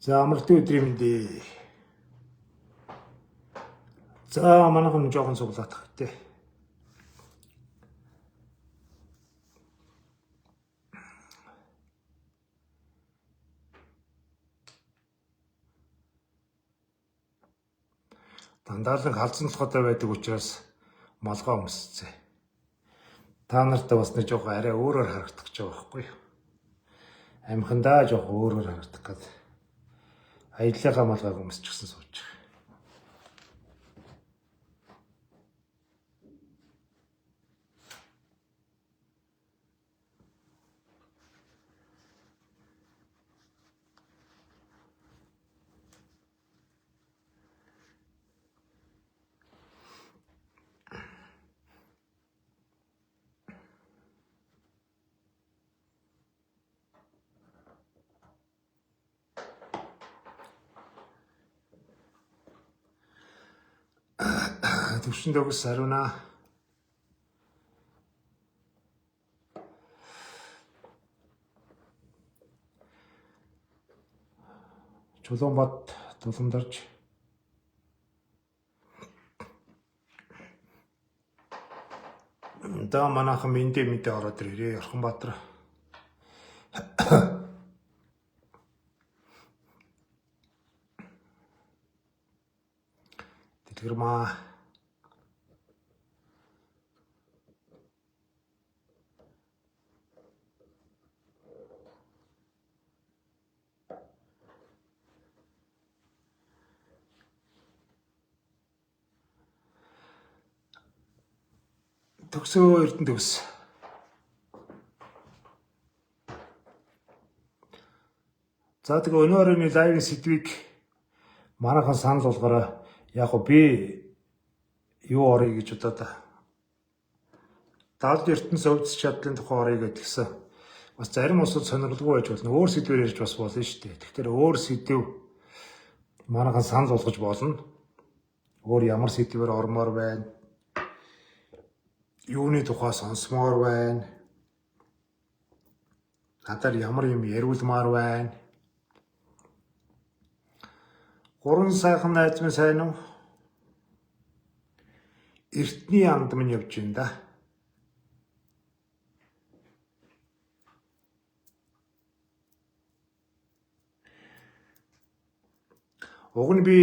За, амралтын өдрийн мэнд ээ. За, манайхан жоохон цуглаах хэрэгтэй. Дандаа л халзан толгойтой байдаг учраас малгай өмсцээ. Та нартай бас нэг жоохон арай өөрөөр харагдах гэж байгаа байхгүй юу? Амхандаа жоохон өөрөөр харагдах гээд аяллахаа малгайг өмсчихсэн сууж байгаа. Төвшин дөгс ариуна. Чулуунбат туландарч Да, манайхан мэндэ мэдээ ороод ирээ. Орхонбаатар. Дэлгэрмаа. Төгсөө Эрдэнэ төгс. За, тэгээ өнөө оройн live ын сэдвийг манайхан санал болгоорой. Яг го би юу орё гэж бодоод давд ертөнц өвдөс чадлын тухай орё гэдгсэн. Бас зарим улсууд сонирхолгүй байж болно. Өөр сэдвээр ярьж бас болно шүү дээ. Тэгэхээр өөр сэдв манайхан санал болгож болно. Өөр ямар сэдвээр ормоор байна? Юуны тухай сонсомоор байна? Надаар ямар юм яриулмаар байна? Гурван сайхан найз минь, сайн уу? Эртний анд минь явж байна да. Уг нь би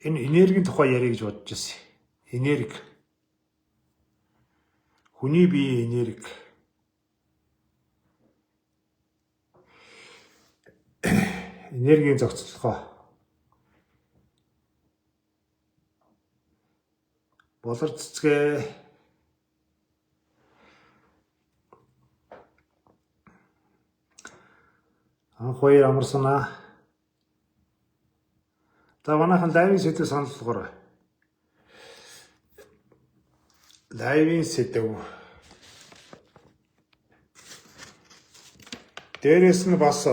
энэ энергийн тухай ярих гэж бодож байсан. Энерги. Хүний биеийн энерги. Энергийн зохицолгоо. Болор цэцгээ. Анх хоёр амарсан аа. За, манайхан live ын сэдв санал болгоорой. Live ын сэдв. Дээрээс нь бас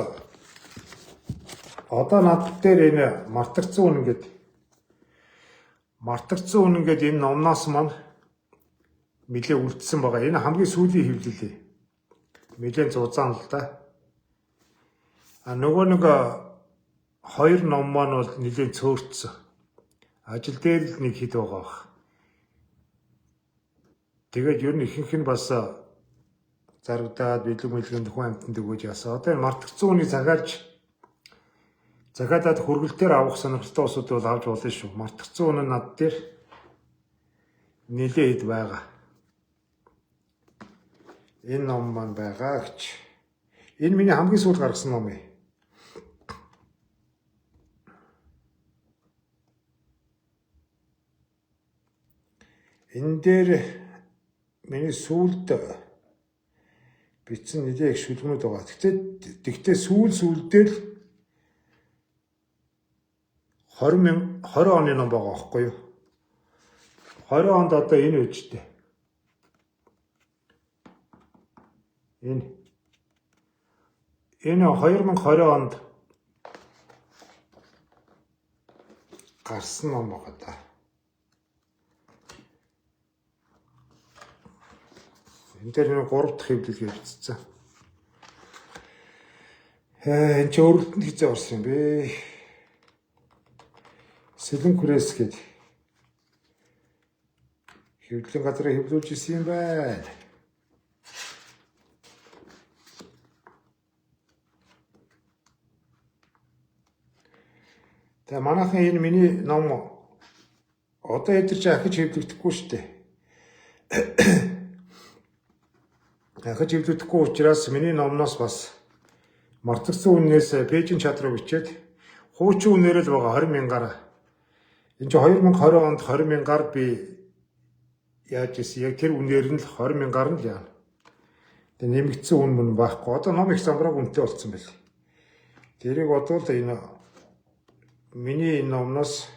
одоо над дээр энэ мартагдсан үнэн гээд мартагдсан үнэн гээд энэ номноос маань нэлээ үлдсэн байгаа. Энэ хамгийн сүүлийн хэвлэлээ. Нэлээд зузаан л да. А нөгөө нэг хоёр ном маань бол нэлээд цөөрцсөн. Ажил дээр л нэг хэд байгаа бах. Тэгээд ер нь ихэнх нь бас зарагдаад бэлэг мэлгэнд хүн амьтанд өгөөж яасан. Одоо энэ мартагдсан үнийг захиалаад хөргөлтөөр авах сонирхолтой улсууд бол авч болно шүү. Мартагдсан үнэ над дээр нэлээд хэд байгаа. Энэ ном маань байгаа гэж. Энэ миний хамгийн сүүлд гаргасан ном юм. Энэ дээр миний сүүлд бичсэн нэлээд их шүлгнүүд байгаа. Тэгтээ сүүлдээ л 20 20 оны ном байгаа байхгүй юу? 20 онд одоо энэ байж тээ. Энэ 2020 онд гарсан ном байгаа да. Энэ дээр нэг 3 дахь хэвлэл гэж бичсэн. Энэ чи өрөлтөнд хизээ орсон юм бэ? Сэлэн күрэс гээд хэвлэлийн газрыг хэвлүүлж исэн юм байна. Тэгээ манайхан энэ миний ном одоо эдэр чи ахиж хэвлэгдэхгүй шүү дээ. Ахиж хэвлэгдэхгүй учраас миний номноос бас мартагдсан үнээс пэйжин чат руу бичээд хуучин үнээр л байгаа 20 мянгаар. Энэ чи 2020 онд 20 мянгаар би яаж исэн яг тэр үнээр нь л 20 мянгаар нь л яана. Тэгээ нэмэгдсэн үн мөн байхгүй. Одоо ном их замбрааг үнэтэй болсон байл. Тэрийг бодвол энэ миний энэ номноос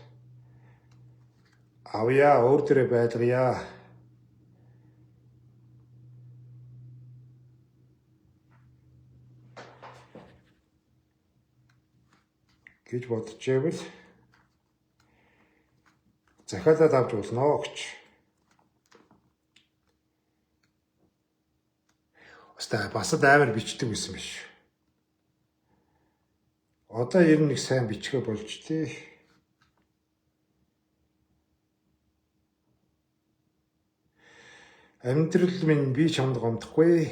авъя, өөр дээрээ байлгая. Гэж бодож байвал захиалаад авч болно гэж. Бас л амар бичдэг байсан биш. Одоо ер нь нэг сайн бичгээ болж тий. Амьдрал минь би чамд гомдохгүй.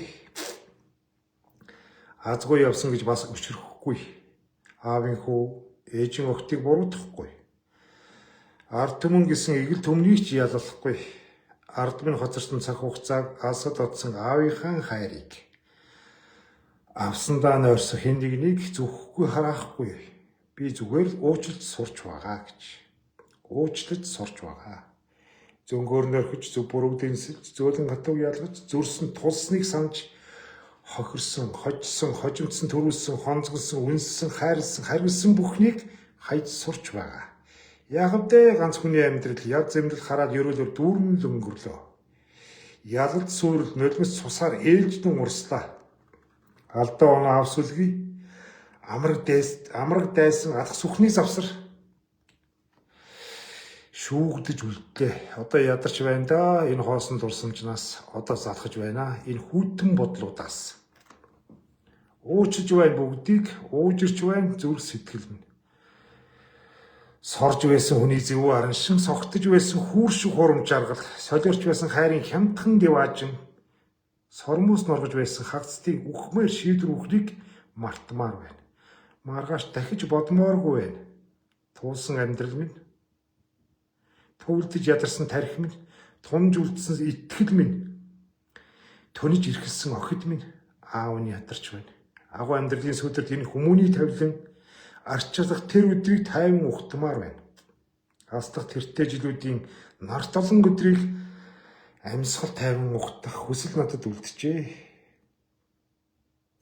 Азгүй явсан гэж бас өчрөхгүй. Аавын хүү ээжийн охтыг буруутгахгүй. Ард түмэн гэсэн эгэл түмнийг ч ялалахгүй. Ард минь хоцорсон цаг хугацааг алсад одсон аавынхаа хайрыг авсандаа нойрсон хэн нэгнийг зүхэхгүй хараахгүй. Би зүгээр л уучлалт сурч байгаа гэж. Уучлалт сурч байгаа. Зөнгөөр нөрхөж, зөв бурууг дэнсэж, зөөлөн хатууг ялгаж, зүрсэн тулсныг санаж хохирсон, хожсон, хожимдсон, төрүүлсэн, хонцгосон, үнссэн, хайрлсан, харвилсан бүхнийг хайж сурч байгаа. Яг вдэ ганц хүний амьдрал яд зэмлэл хараад ерөөлөөр дүүрэн л өнгөрлөө. Ялалт сүрэл нулимс цусаар ээлждэн урслаа. Алдаа оноо авсүлгүй амраг дайсан алх сүхний завсар шүүгдэж үлдлээ. Одоо ядарч байна да. Энэ хоосон дурсамжнаас одоо залхаж байна. Энэ хүйтэн бодлуудаас. Уучиж байна бүгдийг, уужирч байна зүрх сэтгэл минь. Сорж байсан хүний зөв араншин, согтож байсан хүүр шиг хурам жаргал, солиорч байсан хайрын хямдхан диваажин, сормуус норгож байсан хагцдыг үхмээр шийдвэр үхнийг мартмаар байна. Маргааш дахиж бодмооргүй байна. Туулсан амьдрал минь, төвлөдөж ядарсан тарих минь, тунж үлдсэн итгэл минь, төнөж эрхэлсэн охид минь аав нь ядарч байна. Агуу амьдралын сүдэрт энэ хүмүүний тавилан арчилах тэр өдрийг тайван ухтмаар байна. Алслах тэртээ жилүүдийн нарт олон өдрийг амьсгал тайван ухтах хүсэл надад үлджээ.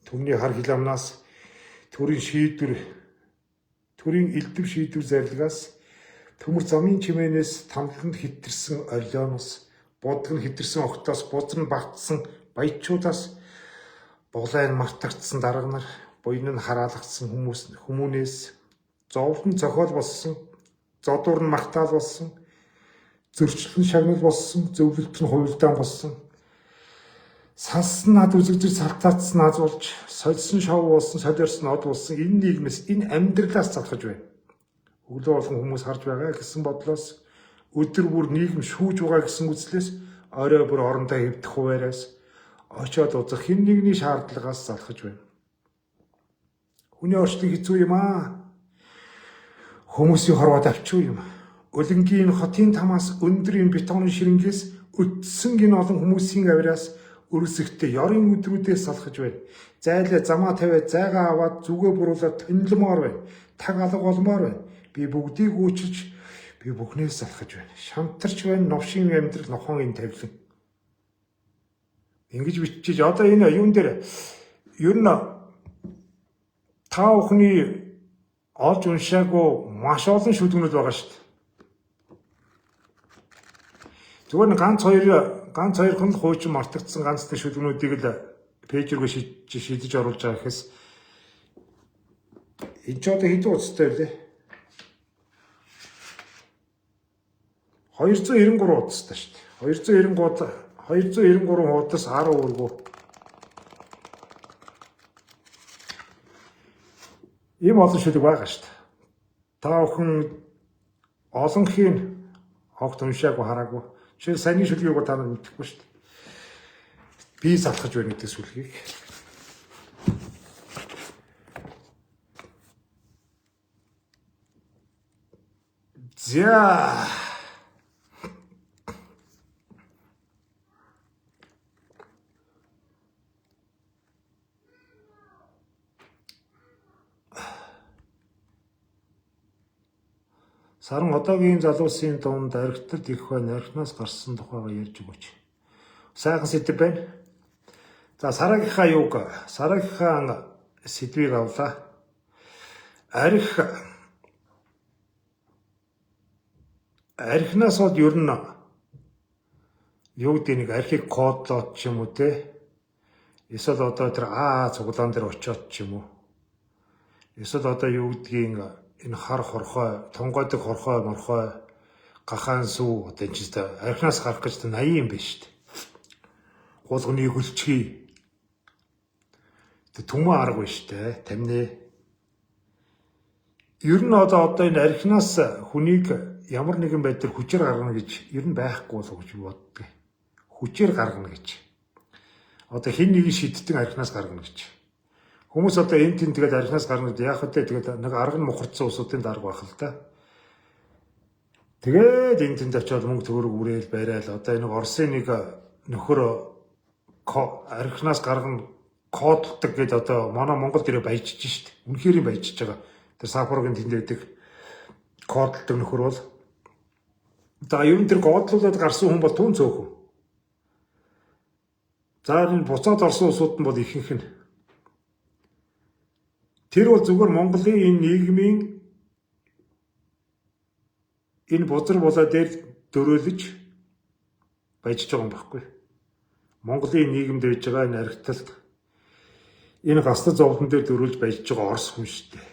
Түмний хар хиламнаас төрийн шийдвэр, төрийн элдв шийдвэр зарилгаас төмөр замын чимээнээс тамланд хитэрсэн орилооноос будаг нь хитэрсэн охтоос бузар нь багтсан баячуудаас булайн мартагдсан дарга нар буян нь хараалгдсан хүмүүс хүмүүнээс зовлон цохиол болсон, зодуур нь магтаал болсон, зөрчил нь шагнал болсон, зөвлөлт нь хувилдаан болсон. Салсан над үзэгдэж салтаацсан аз болж, сольсон шов болсон, солиорсон од болсон энэ нийгмээс энэ амьдралаас залхаж байна. Өглөө болгон хүмүүс харж байгаа гэсэн бодлоос өдөр бүр нийгэм шүүж байгаа гэсэн үзлээс орой бүр орондоо хэвдэх хуваараас очиод узах хэн нэгний шаардлагаас залхаж байна. Хүний орчлон хэцүү юм аа. Хүмүүсийн хорвоод авчгүй юм. Өлөнгийн хотын тамаас өндрийн бетоны ширэнгээс өтсөн гин олон хүмүүсийн авираас өрсөгтөө ёрын өдрүүдээс салхаж байна. Зайлаа замаа тавиад зайгаа аваад зүгээ буруулаад тонилмоор байна. Таг алга болмоор байна. Би бүгдийг үүчилж би бүхнээс салхаж байна. Шантарч байна новшин амьдрал нохон энэ тавилан. Ингэж бичиж одоо энэ юун дээр ер нь та бүхний олж уншаагүй маш олон шүлгэнүүд байгаа шүү дээ. Зүгээр нь ганц хоёрхан л хуучин мартагдсан ганц нэг шүлгэнүүдийг л пэйж рүү шидэж оруулж байгаа гэхээс энэ ч одоо хэдэн утастай вэ? 293 утастай шүү дээ. 293 хуудас 10 өргөө. Ийм олон шүлэг байгаа шүү дээ. Та бүхэн олонхийн огт уншаагүй хараагүй. Жишээл саяны шүлгийг бол та нар мэдэхгүй шүү дээ. Би залхаж байна гэдэг сүлгийг. За. Саран одоогийн залуусын дунд архитект их байна. Архинаас гарсан тухайга ярьж өгөөч. Сайхан сэдэв байна. За сараагийнхаа юуг сараагийнхаа сэдвийг авлаа. Арх архинаас бол ер нь юу гэдэг нэг архийг кодлоод ч юм уу те. Эсвэл одоо тэр Аа цуглаан дээр очиод ч юм уу. Эсвэл одоо юу гэдгийг энэ хар хорхой, тунгойдог хорхой, морхой, гахаан сүү одоо энэ ч гэсэн архинаас гарах гэж 80 юм байна шүү дээ. Гулганы хөлчгий. Тэг түмэн арга байна шүү дээ. Тамны. Ер нь одоо энэ архинаас хүнийг ямар нэгэн байдлаар хүчээр гаргана гэж ер нь байхгүй болов гэж боддог. Хүчээр гаргана гэж. Одоо хэн нэгэн шидтэн архинаас гаргана гэж. Хүмүүс одоо энэ тэн тэгээд архинаас гарна гэдэг яах вэ? Тэгээд нэг арга нь мухардсан улсуудын дарга байх л да. Тэгээд энэ тэнд очиод мөнгө төгрөг үрээл барайл. Одоо энэ Оросын нэг нөхөр архинаас гаргана кодолдог гэдээ одоо манай Монгол дээрээ баяжж шít. Үнэхээр юм баяжж байгаа. Тэр Сапорогийн тэнд байдаг кодолдог нөхөр бол за ер нь тэр кодлуулад гарсан хүн бол түн цөөхөн. За энэ буцаад орсон улсууд нь бол ихэнх нь тэр бол зүгээр Монголын энэ нийгмийн энэ бузар булаа дээр дөрөөлөж баяжж байгаа юм байхгүй. Монголын нийгэмд байж байгаа энэ архиталт энэ гасдаг зовлон дээр дөрөөлж баяжж байгаа орос хүн шүү дээ.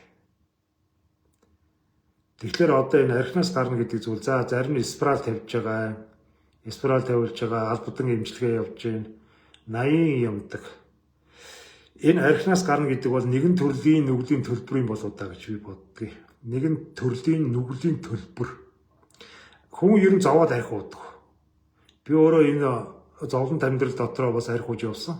Тэгэхээр одоо энэ архинаас гарна гэдэг зүйл за зарим нь спираль тавьж байгаа, спираль тавиулж байгаа, албадан имчилгээ явж байна, 80 юмдаг. Энэ архинаас гарна гэдэг бол нэгэн төрлийн нүглийн төлбөрийн болоо да гэж би боддгийг. Нэгэн төрлийн нүглийн төлбөр. Хүн ер нь зовоод арх уудаг. Би өөрөө энэ зовлонт амьдрал дотроо бас арх ууж явсан.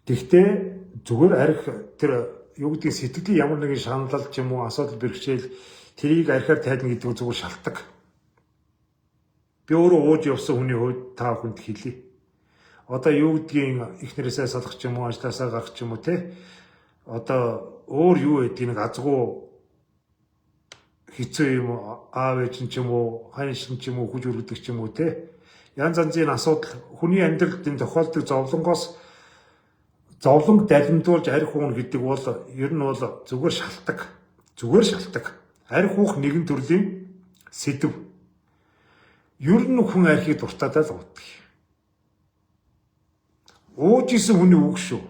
Тэгтээ зүгээр арх тэр юу гэдгийг сэтгэлийн ямар нэгэн шаналл ч юм уу асуудал бэрхшээл тэрийг архиар тайлна гэдэг зүгээр шалтгаан. Би өөрөө ууж явсан хүний хувьд та бүхэнд хэлье. Одоо юу гэдгийг эхнэрээсээ салах ч юм уу, ажлаасаа гарах ч юм уу те. Одоо өөр юу гэдгийг нэг азгүй хэцүү юм аав ээж нь ч юм уу, хань шин ч юм уу хүж өргөдөг ч юм уу те. Янз янзын асуудал хүний амьдралд энэ тохиолдог зовлонгоос зовлонг далимдуулж арх уuna гэдэг бол ер нь бол зүгээр шалтгаан. Зүгээр шалтгаан. Арх уух нэгэн төрлийн сэдэв. Ер нь хүн архийг дуртайдаа л уудаг. Ууж исэн хүний үг шүү.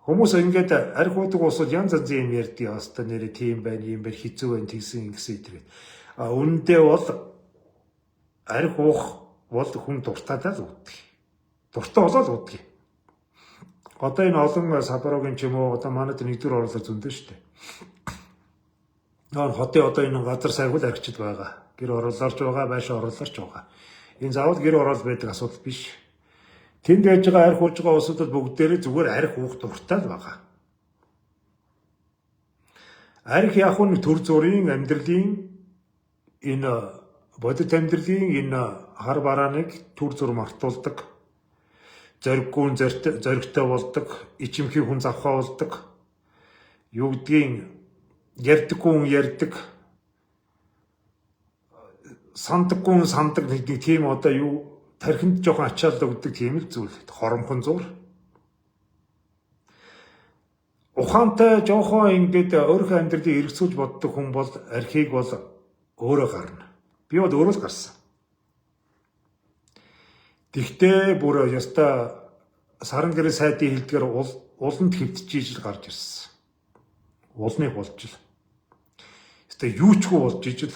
Хүмүүс ингээд арх уудаг улсууд янз янзын юм ярьдаг. Яста нэрээ тийм байна, ийм байна, хэцүү байна, тэгсэн ингэсэн зэрэг. А үнэндээ бол арх уух бол хүн дуртайдаа л уудаг. Дуртай болоод уудаг. Одоо энэ олон Сапорогийн ч юм уу одоо манайд нэгдүгээр оруулаад зөндөө шүү дээ. Нөр хотын одоо энэ газар сайхуул архичд байгаа. Гэр оруулаарч байгаа, байшин оруулаарч байгаа. Энэ заавал гэр ороол байдаг асуудал биш. Тэнд байж байгаа арх ууж байгаа улсуудад бүгдээрээ зүгээр арх уух дуртай л байгаа. Арх яг нь төр зүрийн амьдралын энэ бодит амьдралын энэ хар барааныг төр зүр мартуулдаг. Зориггүй зоригтой болдог, ичимхий хүн завхаа болдог. Юу гэдгийг ярьдаггүй хүн ярьдаг, сандаггүй хүн сандаг нэг тийм одоо юу тархинд жоохон ачаал өгдөг тийм л зүйл. Хоромхон зур. Ухаантай жоохон ингээд өөрийнхөө амьдралыг эргэцүүлж боддог хүн бол архийг бол өөрөө гарна. Би бол өөрөө л гарсан. Тэгтээ бүр ёстой саран гэрээ сайдын хэлдгээр уланд хэвтэж ижил гарч ирсэн. Улныг болж ил. Ёстой юучгүй болж ижил.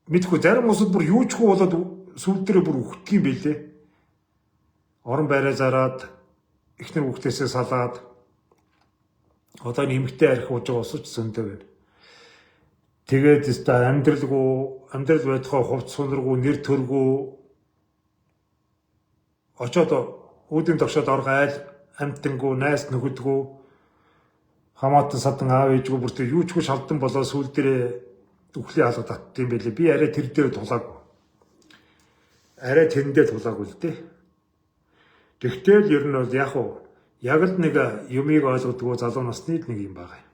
Мэдхгүй зарим улсууд бүр юучгүй болоод сүүл дээрээ бүр үхдэг юм билээ. Орон байраа зараад эхнэр хүүхдээсээ салаад Одоо энэ эмэгтэй архи ууж байгаа усч зөндөө байна. Тэгээд өстой амьдралгүй, амьдрал байтугай хувц сунаргүй, нэр төргүй очоод үүдэн тогшоод орго айл амтангүй, найс нөхөдгүй, хамаатан садан аав ээжгүй бүртээ юу ч хүү шалдан болоо сүүл дээрээ үхлийн хаалга татд юм байлээ. Би арай тэр дээр тулаагүй. Арай тэрэн дээр тулаагүй л дээ. Тэгтэл ер нь бол яг уу яг л нэг юмыг ойлгодгоо залуу насны л нэг юм байгаа юм.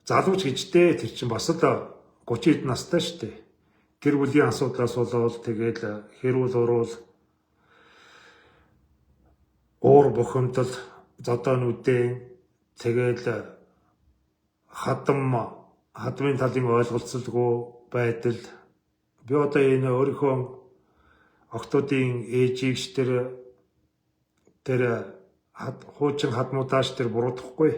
Залууч гэжтэй тэр чинь бас л 30 хэд настай шүү дээ. Гэр бүлийн асуудлаас болоод тэгэл хэрүүл уруул уур бухимдал зодоо нүдэн тэгэл хадмын талын ойлголцолгүй байдал. Би одоо энэ өөрийнхөө охтуудын ээжийг ш тэр хуучин хадмуудааш тэр буруутгахгүй.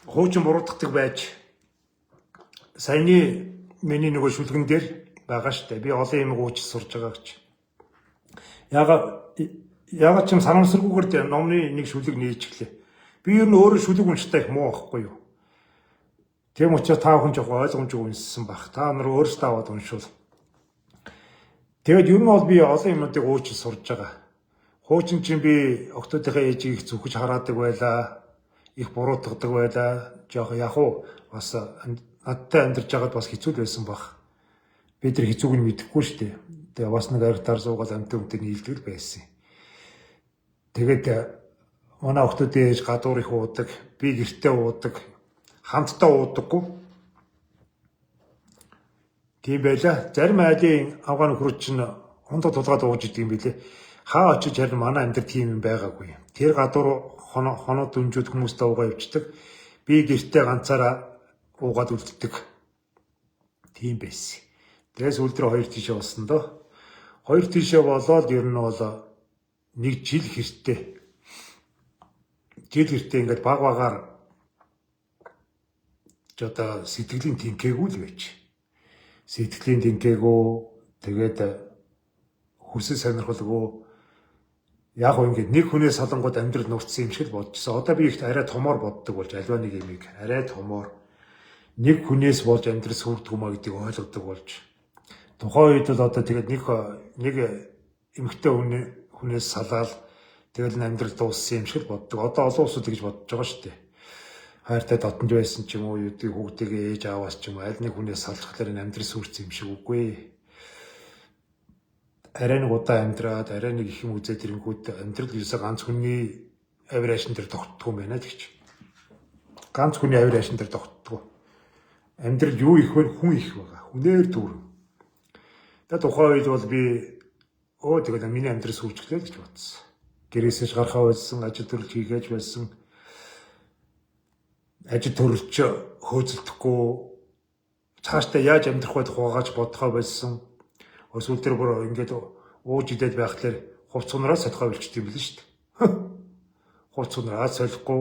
Хуучин буруутгадаг байж саяны миний нөгөө шүлгэн дээр байгаа штэ. Би олон юм ууч сурж байгаа гэж. Ягаад ч юм санамсаргүйгээр номны нэг шүлэг нээчихлээ. Би ер нь өөрөө шүлэг унштай их муу байхгүй юу. Тийм учраас та бүхэн жоохон ойлгомжгүй уншсан байх. Та нар өөрсдөө аваад уншвал. Тэгээд ер нь бол би олон юмнуудыг уучлал сурж байгаа. Хуучин чинь би октоодынхаа ээжийг их зүхэж хараадаг байлаа. Их буруутгадаг байлаа. Жохон яг уу бас надтай амьдарч байгаад бас хэцүү л байсан баг. Би тэр хэцүүг нь мэдэхгүй шүү дээ. Тэгээ бас нэг архитар суугаад амтан өмтэй нийлдэг л байсан. Тэгээд манай октоодын ээж гадуур их уудаг, би гэртээ уудаг, хамтдаа уудаггүй. Тийм байла. Зарим айлын авгаа нөхрүүд чинь хундаа тулгаад ууж идэг юм билээ. Хаа очиж харин манай амьдрал тийм юм байгаагүй. Тэр гадуур хоноо дүнжүүд хүмүүстэй уугаа явчихдаг. Би гэртээ ганцаараа уугаад үлддэг. Тийм байсан. Тэгээс үлдрээ хоёр тишээ болсон доо. Хоёр тишээ болоод ер нь бол нэг жил хэртээ. Жил хэртээ ингээд баг багаар ч одоо сэтгэлийн тэнхээгүй л байж. Сэтгэлийн тэнхээгүй, тэгээд хүсэл сонирхолгүй яг гоо ингээд нэг хүнээс салангууд амьдрал нурцсан юм шиг л бодчихсон. Одоо би их арай томоор боддог болж альва нэг юмыг арай томоор нэг хүнээс болж амьдрал сүрдэг юм а гэдгийг ойлгодог болж. Тухайн үед бол одоо тэгээд нэг эмэгтэй хүнээс салаал тэгэл амьдрал дууссан юм шиг л боддог. Одоо олон улсууд тэгж бодож байгаа шүү дээ. Хайртай дотнож байсан ч юм уу, юу гэдэг хүүхдийгээ ээж ааваас ч юм уу аль нэг хүнээс салчихлаар энэ амьдрал сүрцэн юм шиг үгүй. Арай нэг удаа амьдраад, арай нэг их юм үзээд ирэнгүүт амьдрал ерөөсөө ганц хүний авир ашин дээр тогтдгүй юм байна тэгч. Ганц хүний авир ашин дээр тогтдгүй. Амьдрал юу их вэ? Хүн их байгаа. Хүнээр дүүрэн. Тэгээ тухайн үед бол би тэгэл миний амьдрал сүрчглээ гэж бодсон. Гэрээсээ гарахаа болсон, ажил төрөлж хийгээч байсан. Ажил төрөлж хөөцөлдөхгүй, цаашдаа яаж амьдрах вэ тухайгаач бодохоо болсон. Эсвэл тэр бүр ингээд ууж идээд байхлаар хувц сунараа солихоо болчихд юм билээ шүү дээ. Хувц сунараа солихгүй.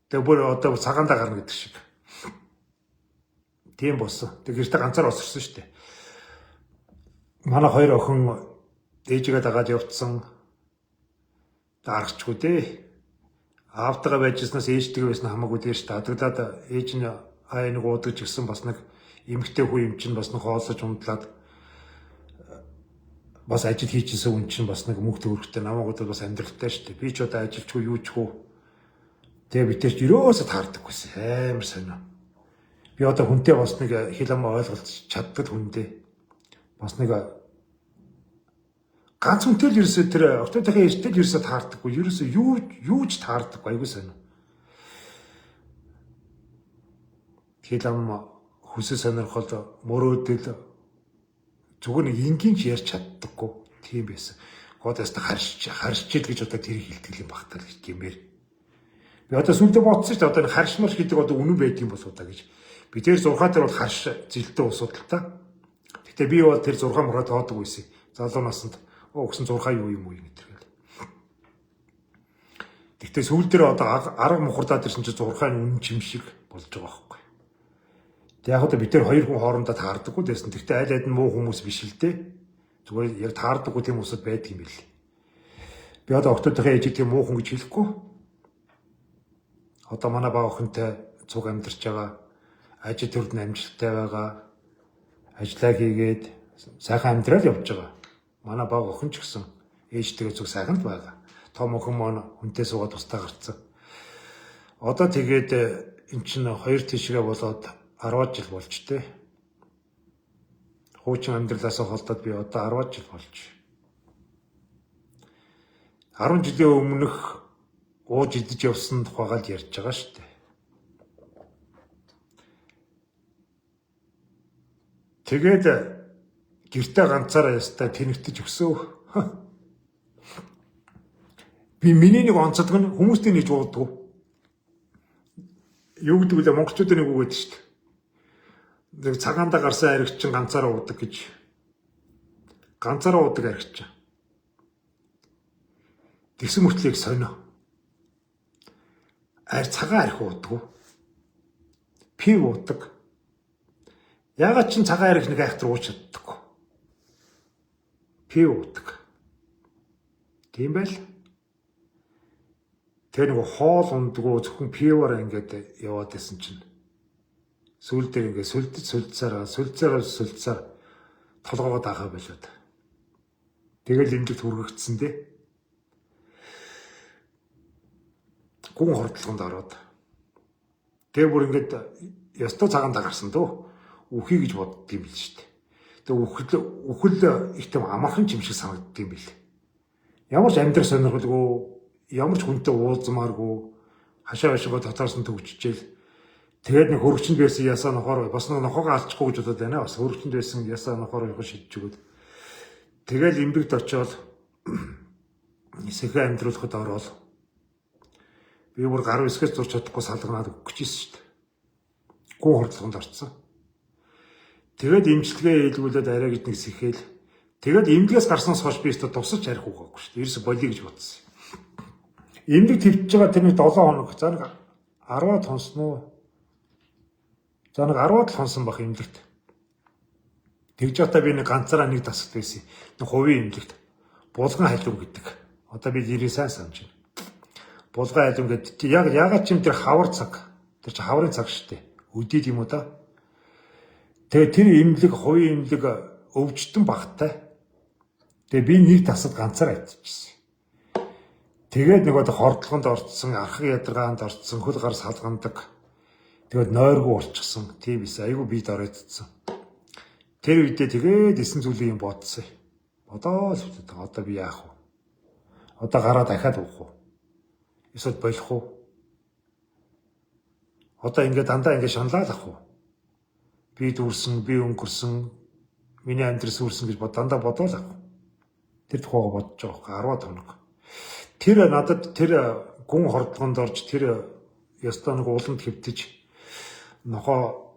Тэгээ бүр одоо цагаандаа гарна гэдэг шиг. Тийм болсон. Тэгээ гэртээ ганцаар осорсон шүү дээ. Манай хоёр охин ээжигээ дагаад явцсан. Дарахчгүй дээ. Аавтайгаа байжснаас ээжтэйгээ байсан хамаагүй дээ шүү дээ. Адаглаад ээж нь аа нэг уудаг ч гэсэн бас нэг эмэгтэй хүн юм чинь бас нэг хоолсож ундлаад бас ажил хийжсэн хүн чинь бас нэг мөнгө төгрөгтэй намайг бол бас амьдралтай шүү дээ. Би ч одоо ажилчгүй юу ч хүү. Тэгээ бид тэр ч ерөөсөө таардаггүйсэн. Амар сонио. Би одоо хүнтэй бас нэг хэл амаа ойлголцож чаддаг хүндээ. Бас нэг ганц хүнтэй л ерөөсөө тэр октоодынхаа ээжтэй л ерөөсөө таардаггүй. Ерөөсөө юу ч таардаггүй. Айгуу сонио. Хэл ам хүсэл сонирхол мөрөөдөл зүгээр нэг энгийн ч ярьж чаддаггүй. Тийм байсан. Гол яста харшчил гэж одоо тэр хэлдэг юм багтал гэж гэмээр. Би одоо сүлдө бодсон шүү дээ. Одоо энэ харшмар гэдэг одоо үнэн байдаг юм болоо да гэж. Би тэр 6 дээр бол харш зэлтэн усууд л та. Гэтэ би бол тэр 6 мураа тоодог байсан. Залуу наснд өгсөн 6 юу юм уу гэдэг гэл. Гэтэ сүүл дээр одоо арга мухардаад ирсэн чинь 6-ын үнэн чим шиг болж байгаа байхгүй. Тэг яг одоо бид тэр хоёр хүн хоорондоо таардаггүй байсан. Тэгтээ аль аль нь муу хүмүүс биш л дээ. Зүгээр яг таардаггүй тийм хүмүүсд байдаг юм бэл. Би одоо октодынхаа ээжийг тийм муу хүн гэж хэлэхгүй. Одоо манай бага охинтой цуг амьдарч байгаа. Ажил төрд нь амжилттай байгаа. Ажлаа хийгээд сайхан амьдрал явж байгаа. Манай бага охин ч гэсэн ээжтэйгээ зүг сайхан л байгаа. Том охин маань хүнтэй суугаад тусдаа гарцсан. Одоо тэгээд эн чинь хоёр тийшгээ болоод 10 жил болж тээ. Хуучин амьдралаасаа холдоод би одоо 10 жил болж. 10 жилийн өмнөх ууж идэж явсан тухайгаа л ярьж байгаа шүү дээ. Тэгээд гэртээ ганцаараа ястай тэнэгтэж өсөв. Би миний нэг онцлог нь хүмүүстэй нэгж ууддаг. Юу гэдэг вэ? Монголчуудын нэг үг байдаг шүү дээ. Нэг цагаандаа гарсан аригчин ганцаараа уудаг гэж. Ганцаараа уудаг аригчин. Тэгсэн мөртлөө их сонио. Арь цагаан арх уудаггүй. Пив уудаг. Яагаад ч цагаан арх нэг айхтар ууж чаддаггүй. Пив уудаг. Тийм байл. Тэр нэг хоол ундгүү зөвхөн пивоор ингээд яваад байсан чинь сүүл дээр ингээд сүлдэж сүлдсээр сүлдсээр сүлдсээр толгоогоо даахаа болоод. Тэгэл эмнэлэгт хүргэгдсэн дээ. Гүн хордлогонд ороод. Тэгээ бүр ингээд ёстой цагаан дагарсан дөө. Үхий гэж бодд юм бил шүү дээ. Тэгээ үхэл их тийм амархан юм шиг санагдд юм бил. Ямар ч амьдрах сонирхолгүй, ямар ч хүнтэй уулзмааргүй, хашаа хашаага татаарсан төгжчихэл. Тэгээд нэг хөргөчөнд байсан ясаа нохоор бас нэг нохоогоо алчихгүй гэж бодоод байна. Бас хөргөчөнд байсан ясаа нохоор явах шидэж өгөөд. Тэгэл эмбэгт очиод сэхэ амьдруулахад ороод би бүр гар висгээс зурч чадахгүй салганаад өгөх гэжсэн шүү дээ. Гүн хордлогонд орцсон. Тэгээд эмчилгээ хийлгүүлээд арай гэж нэг сэхээл. Тэгээд эмнэлгээс гарснаас хойш би өстө тусаж арих угаагүй шүү дээ. Ерөөсө болиё гэж бодсон. Эмнэлэг твчж байгаа тэр нэг 7 хоног. За нэг 10-аад хонсон уу? За нэг 10-аад л хонсон байх эмнэлэгт. Тэгж байхдаа би нэг ганцаараа нэг дасгал байсан. Нэг хувийн эмнэлэгт. Булган халиун гэдэг. Одоо би нэрийг сайн санаж байна. Булган халиун гэдэг. Яг ягаад ч юм тэр хавар цаг. Тэр чи хаврын цаг шүү дээ. Өдийд юм уу да? Тэгээ тэр эмнэлэг хувийн эмнэлэг өвчтөн багтай. Тэгээ би нэг тасад ганцаар авчижсэн. Тэгээд нөгөө хордлогонд орцсон, архаг ядаргаанд орцсон, хөл гар салгандаг. Тэгээд нойргүй болчихсон. Тийм биш. Айгүй бид оройтцсан. Тэр үедээ тэгээд эсэн зүйлийн юм бодсон. Бодоол л одоо би яах вэ? Одоо гараа дахиад уух уу? Эсвэл болох уу? Одоо ингээд дандаа ингээд шаналал ах уу? Би дүүрсэн, би өнгөрсөн, миний амьдрал сүрсэн гэж дандаа бодоол ах. Тэр тухайга бодож байгаа байхгүй 10 хоног. Тэр надад тэр гүн хордлогонд орж тэр ёстой нэг уламд хэвтэж нохоо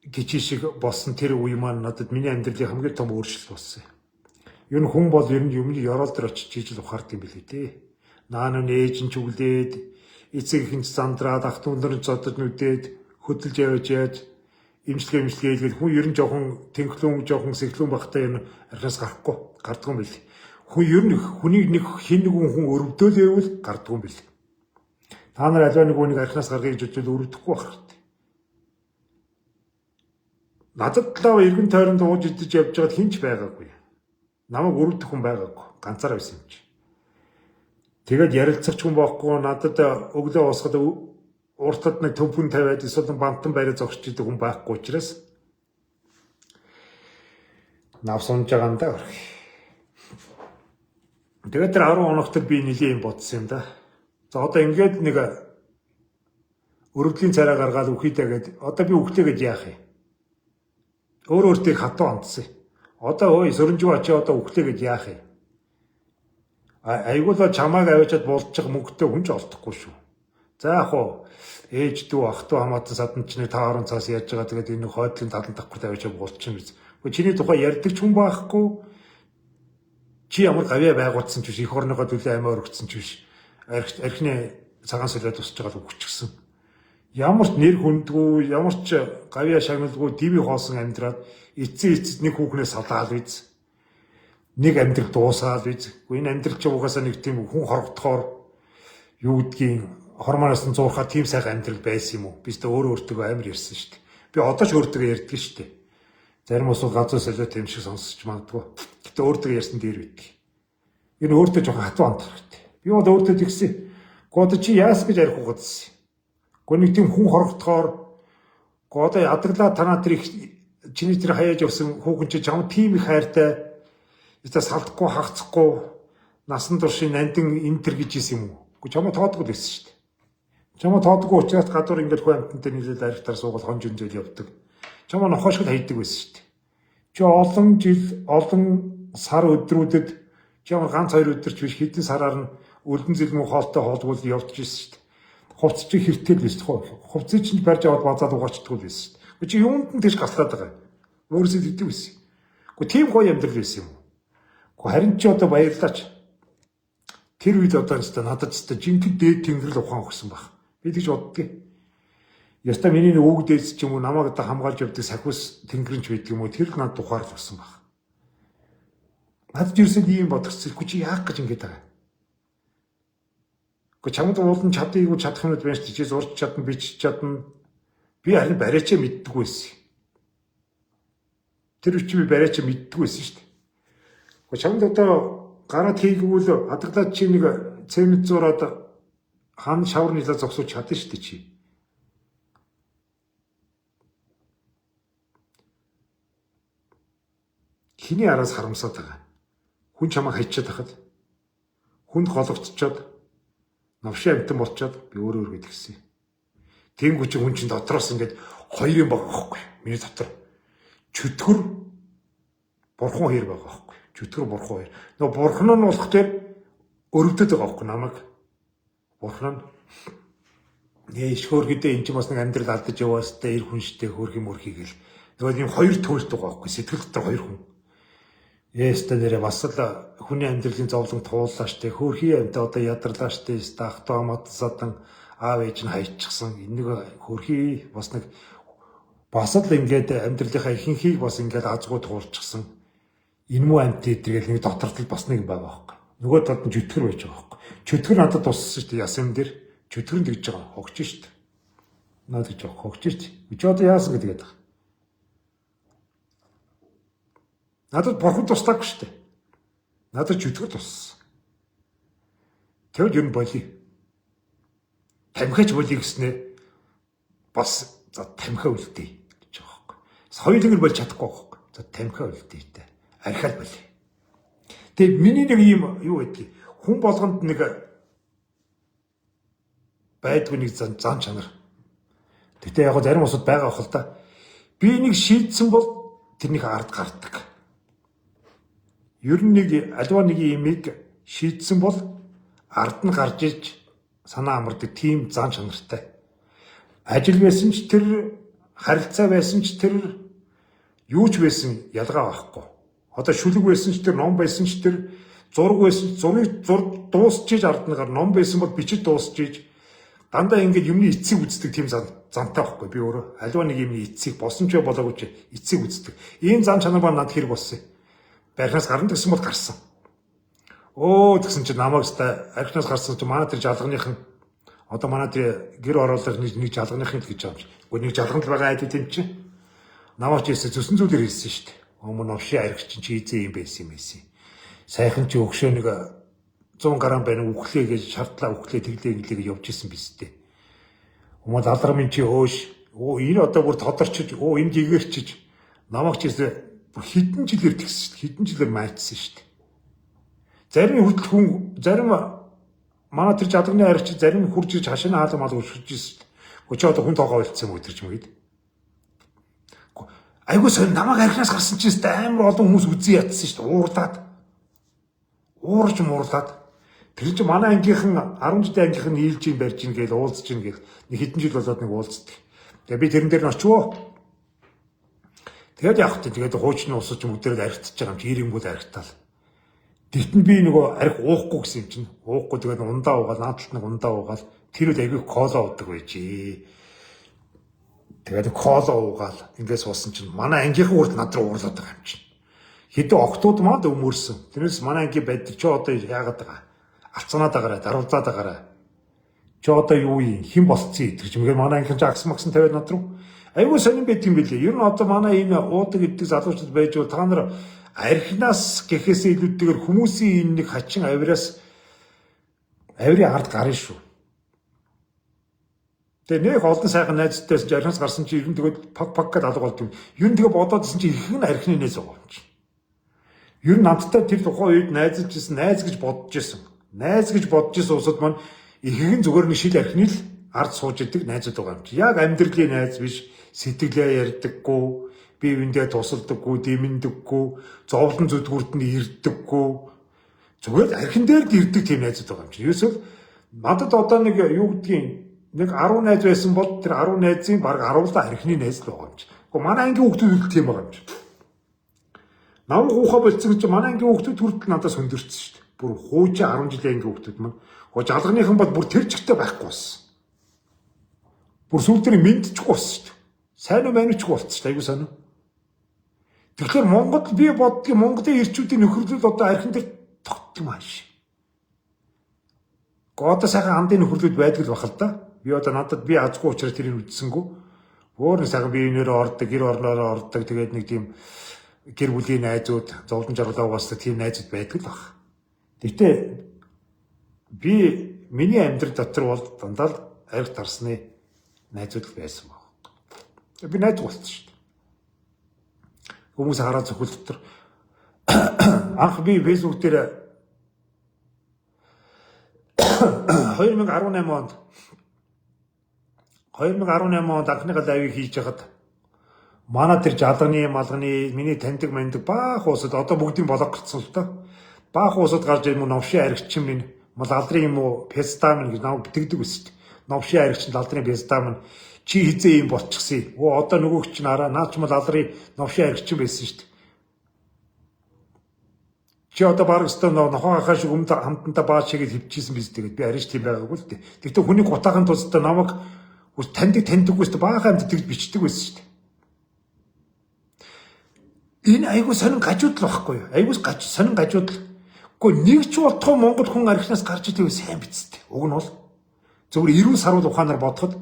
гिचи шиг болсон тэр үе маань надад миний амьдралын хамгийн том өөрчлөлт болсон юм. Ер нь хүн бол ер нь юмны ёроол дээр очиж жижиг ухаард юм билүү дээ. Наа нүн ээж нь ч үглээд, эцэг их нь ч зандраад, ах дүү нар нь зодод нүдээд, хөдөлж явж яаж имчилгээ хийгээд хүн ер нь жоохон тэнхлүүн, жоохон сэхлүүн багтаа ер нь архинаас гарахгүй, гардгүй юм бил. Хүн ер нь хүнийг нэг хин нэгэн хүн өрөвдөөлөөвэл гардгүй юм бил. Та нар аливаа нэг хүнийг архинаас гаргая гэж бодвол өрөвдөхгүй байх хэрэгтэй. Надад лав эргэн тойронд ууж идэж явж байгаад хинч байгаагүй. Намайг өрөвдөх хүн байгаагүй. Ганцаараа байсан юм чи. Тэгээд ярилцах ч хүн байхгүй, надад өглөө босоход уртад нэг төвхөн тавиад эсвэл бантан бариа зогсож идэг хүн байхгүй учраас нав сунж байгаа юм да. Тэгээд тэр 10 хоногт би нэлийн юм бодсон юм да. За одоо ингээд нэг өрөвдлийн царай гаргаад үхийдэ гээд одоо би үхлээ гэж яах юм? Өөр өөртөө хатуу хандсан. Одоо ой сөрөнжүү очи одоо үхлээ гэж яах юм? Айгуулаа чамааг аваачаад болчих мөнгөтэй хүн ч олдохгүй шүү. За яг хуу ээж дүү ах дүү хамаатан садан ч нэг та орон цаас яаж байгаа тэгээд энэ хойдлын талан давхар тавиачаа болчих юм биз. Гэхдээ чиний тухай ярьдаг ч хүн байхгүй. Чи ямар гавьяа байгуулсан ч биш, эх орныгоо төлөө амиа өргөцсөн ч биш. Архины цагаан солиод тусч байгаа л үгчихсэн. Ямар ч нэр хүндгүй, ямар ч гавьяа шагналгүй дивий хоосон амьдраад эцсийн эцэд нэг хүүхнээ салаал биз. Нэг амьдрал дуусаад биз. Энэ амьдрал чи угаасаа нэг тийм хүн хорогдохоор юу гэдгийг хормоноос нь зуурхаа тийм сайхан амьдрал байсан юм уу? Би ч өөрөө өөртөө амар ярьсан шүү дээ. Би одоо ч өөртөө ярьдаг шүү дээ. Зарим усууд ганцхан солиот юм шиг сонсч магадгүй. Гэтэ өөртөө ярьсан дээр байдаг. Энэ өөртөө жоохон хатуу хандах хэрэгтэй. Би бол өөртөө тэгсэн. Гоо одоо чи яас гэж арих угаадсэн. Гоо нэг тийм хүн хорогдохоор гоо одоо ядаглаа танаа тэр их чиний тэр хаяаж явсан хүүхэн чи чам тийм их хайртай. Яста салдахгүй хагцахгүй насан туршийн нандин энэ төр гэж исэн юм уу? Гоо чамаа тоодгүй л байсан шүү дээ. Чамаа тоодгүй учраас гадуур ингээд хүн амьтантай нийлээд архитаар суугаад хонж өнзөл явдаг. Чамаа нохоо шиг хайдаг байсан шүү дээ. Чи олон жил, олон сар өдрүүдэд чи ямар ганц хоёр өдөр ч биш хэдэн сараар нь өлдөн зэлмүү хоолтой хоолгүй явж ирсэн шүү дээ. Хувцс чи хэртэл байсан шүү. Хувцсыг чинь барьж аваад базаад угаачдаггүй байсан шүү дээ. Чи юунд нь тийш гаслаад байгаа юм. Өөрөөсөө тэгдэг байсан. Гэхдээ тийм гоё амьдрал байсан юм уу? Гэхдээ харин чи одоо баярлаач. Тэр үед одоо өстой надад өстой жинхэнэ дээд тэнгэрэл ухаан өгсөн баг. Би тэгж боддгийг. Яста миний нэг үг дээдс ч юм уу намайг одоо хамгаалж явдаг сахиус тэнгэрэнч байдаг юм уу тэр л надад ухаарл өгсөн баг. Надад ерөөсөө ийм бодогдсон. Чи яах гэж ингэж байгаа юм? Гэхдээ чамд уулын чадыг чадах юмуд байна шүү дээ. Чи зурч чадна, бичиж чадна. Би харин бариачаа мэддэггүй байсан. Тэр үчи би бариачаа мэддэггүй байсан шүү дээ. Гэхдээ чамд одоо гараад хийгвэл хадгалаад чи нэг цемент зураад хан шавар нийлээ зогсууч чадна шүү дээ чи. Хиний араас харамсаад байгаа. Хүн чамайг хайчаад байхад хүнд гологдчиход новшин амтан болчоод би өөрөө өргөд гисэн. Тэнгүү чи хүн чинь дотроос ингээд хоёр юм байгаа байхгүй. Миний дотор чөтгөр бурхан хоёр байгаа байхгүй. Чөтгөр бурхан хоёр. Нөгөө бурхан нь болох дээр өрөвдөд байгаа байхгүй намайг. Бурхан нь нээ ишхөөр гэдэг энэ чинь бас нэг амьдрал алдаж яваастай эр хүн штэ хөөх юм өрхий гэл. Нөгөө юм хоёр төлөлт байгаа байхгүй. Сэтгэл дотор хоёр хүн. Яста нэрээ бас л хүний амьдралын зовлон тууллаа штэ. Хөөрхий амьтаа одоо ядарлаа штэ. Ах トゥ амат садан аав ээж нь хайчихсан. Энэ нэг хөөрхий бас нэг бас л ингээд амьдралынхаа ихэнхийг бас ингээд азгүй туулчихсан. Энэ муу амьт эдэргээл нэг дотор тал бас нэг байгаа байхгүй. Нөгөө талд нь чөтгөр байж байгаа байхгүй. Чөтгөр надад туссан штэ. Яс юм дээр чөтгөр нь тэгж байгаа. Хогч штэ. Надад гэж хогч штэ. Чи одоо яасан гэдэг байгаа. Надад бурхан туслаагүй шүү дээ. Надад чөтгөр туссан. Тэгвэл ер нь болиё. Тамхиач болиё гэснээ бас за тамхиа үлдээе гэж байгаа байхгүй. Хоёуланг нь болж чадахгүй байхгүй. За тамхиа үлдээе тэ. Архиал болиё. Тэгээ миний нэг ийм юу байдгийг хүн болгонд нэг байдгүй нэг зан чанар. Гэтэ яг зарим усуд байгаа бах л да. Би нэг шийдсэн бол тэрнийх ард гардаг. Ер нь нэг альва нэг имийг шийдсэн бол ард нь гарч иж санаа амардаг тийм зан чанартай. Ажил байсан ч тэр, харилцаа байсан ч тэр, юу ч байсан ялгаа байхгүй. Одоо шүлэг байсан ч тэр, ном байсан ч тэр, зураг байсан ч зургийг дуусчиж ард нь гар, ном байсан бол бичиж дуусчиж дандаа ингээд юмны эцсийг үздэг тийм зантай байхгүй би өөрөө. Альва нэг юмны эцсийг болсон ч болоогүй ч эцсийг үздэг. Ийм зан чанар ба надад хэрэг болсон юм. Барихнаас гарна гэсэн бол гарсан. Өө тэгсэн чинь намайг өстой архинаас гарсан чинь манай тэр жалганых нь одоо манай тэр гэр ороолох нэг жалганых нь л гэж байгаа юм чи. Үгүй нэг жалганд л байгаа айд юм чинь. Намайг ч хэлсэн зүсэн зүйлээр хэлсэн шүү дээ. Өмнө новшин арх чинь чи эзэн юм байсан юм байсан. Сайхан чи өгшөө нэг 100 грамм байна үхлээ гэж шартлаа үхлээ тэглээ гэлээ гэж явж исэн биз дээ. Өмнө алдармын чи өөш өө энэ одоо бүр тодорчиж өө энэ гэгэрчиж намайг ч хэлсэн хэдэн жилээр тэгсэн шүү дээ. Хэдэн жилээр майцсан шүү дээ. Зарим хүртэл хүн зарим манай тэр жадганы арч зарим хурж иж хашааны хаалга мал өшөж ирсэн шүү дээ. Чи одоо хүн тоогоо болцсон юм өдөрч юм гээд. Айгуу сонь намайг архинаас гарсан чинь амар олон хүмүүс үзэн ятсан шүү дээ. Уурлаад. Уурж муурлаад. Тэр чинь манай ангийнхан 10 жилийн ангийнхан нийлж ин барьж ин гээл уулзж ин гээл нэг хэдэн жил болоод нэг уулздаг. Тэгээ би тэрэн дээр нь очивоо. Тэгээд явах тийм тэгээд хуучны ус ч бүгдээрээ архитж байгаа юм чи ирэнгүүл архитаал. Тэгтэн би нөгөө арх уухгүй гэсэн юм чинь. Уухгүй тэгээд ундаа уугаал наадталт нэг ундаа уугаал тэр үл айгүй кола уудаг байжээ. Тэгээд кола уугаал ингээд суусан чинь манай ангийнхан урд над руу уурлаад байгаа юм чинь. Хэдэн октод маань өмөрсөн. Тэрнээс манай ангийн байдаг чи одоо яагаад байгаа? Алцганаад байгаарай, даруулзаад байгаарай. Чи одоо юу юм? Хэн болцсон гэдэг чимгээр манай ангийн агс магсан тавиад над руу. Айгүй сонирн байт юм билээ. Ер нь одоо манай энэ уудаг гэдэг залуучууд байж бол та нар архинаас гэхээсээ илүүтэйгээр хүмүүсийн энэ нэг хачин авираас авирын ард гарна шүү. Тэгээ нэг олон сайхан найзтайс архинаас гарсан чи ер нь тэгээд пак пак гэдээ алга болд юм. Ер нь тэгээ бодоод исэн чи ихэнх нь архины найз байгаа юм чи. Ер нь надтай тэр тухайн үед найзалж исэн, найз гэж бодож исэн. Найз гэж бодож исэн усуд маань ихэнх нь зүгээр нэг шил архины л ард сууж идэг найзууд байгаа юм чи. Яг амьдралын найз биш, сэтгэлээ ярьдаггүй, бие биендээ тусалдаггүй, дэмэндэггүй, зовлон зүдгүүрт нь ирдэггүй. Зүгээр л архин дээр л ирдэг тийм найзууд байгаа юм чи. Ерөөсөө надад одоо нэг юу гэдгийг нэг 10 найз байсан бол тэр 10 найзын бараг 10 л архины найз л байгаа юм чи. Гэхдээ манай ангийн хүүхдүүд л тийм байгаа юм чи. Намайг уухаа болцсон чи манай ангийн хүүхдүүд хүртэл надаас хөндөрсөн шүү дээ. Бүр хуучин 10 жилийн ангийн хүүхдүүд маань. Гэхдээ жалганыхан бол бүр тэр чигтээ байхгүй болсон. Бүр сүүл дээр мэдчихгүй болсон шүү дээ. Сайн уу маничгүй болцсон шүү дээ. Айгуу сайн уу. Тэгэхээр Монгол би боддгийг Монголын эрчүүдийн нөхөрлөл одоо архин дээр тогтдог юм ааш. Гэхдээ одоо сайхан андын нөхөрлүүд байдаг л бах л да. Би одоо надад би азгүй учраас тэрийг үзсэнгүү. Өөр нэг сайхан бие биенээрээ ордог, гэр орноороо ордог. Тэгээд нэг тийм гэр бүлийн найзууд, зовлон жаргалаа угаасдаг тийм найзууд байдаг л баг. Гэхдээ би миний амьдрал дотор бол дандаа л арх тарсны найзууд л байсан баг. Би найз болсон шүү дээ. Хүмүүс хараа зөвхөл дотор анх би Facebook дээр 2018 онд 2018 онд анхныхаа live ыг хийж байхад манай тэр жалганы малганы миний таньдаг мандаг баах уусад одоо бүгдийн болог гарцсан л доо. Баах уусад гарч ирмэ новшин аригчин минь мал алдрын юм уу песта минь гэж намайг битгдэг байсан шүү дээ. Новшин аригчин алдрын песта минь чи хизээ юм болчихсон. Оо одоо нөгөөх чинь араа наа ч мал алдрын новшин аригчин байсан шүү дээ. Чи одоо бараг өстө нохоо хахаа шиг өмд хамтантаа бааш шигээд хөвчихсэн биз дээ. Би ариш тийм байгаагүй л дээ. Тэгтээ хүний гутаахан тусдаа намайг таньдаг таньдаггүй өстө баахан амьд тэгж бичдэг байсан шүү дээ. Энэ айгуу сонин гажуудал байхгүй юу? Айгуу гаж сонин гажуудал. Гэхдээ нэг ч болтгоо Монгол хүн архинаас гарч идэв сайн биз дээ. Уг нь бол зөвхөн эрүүл саруул ухаанаар бодоход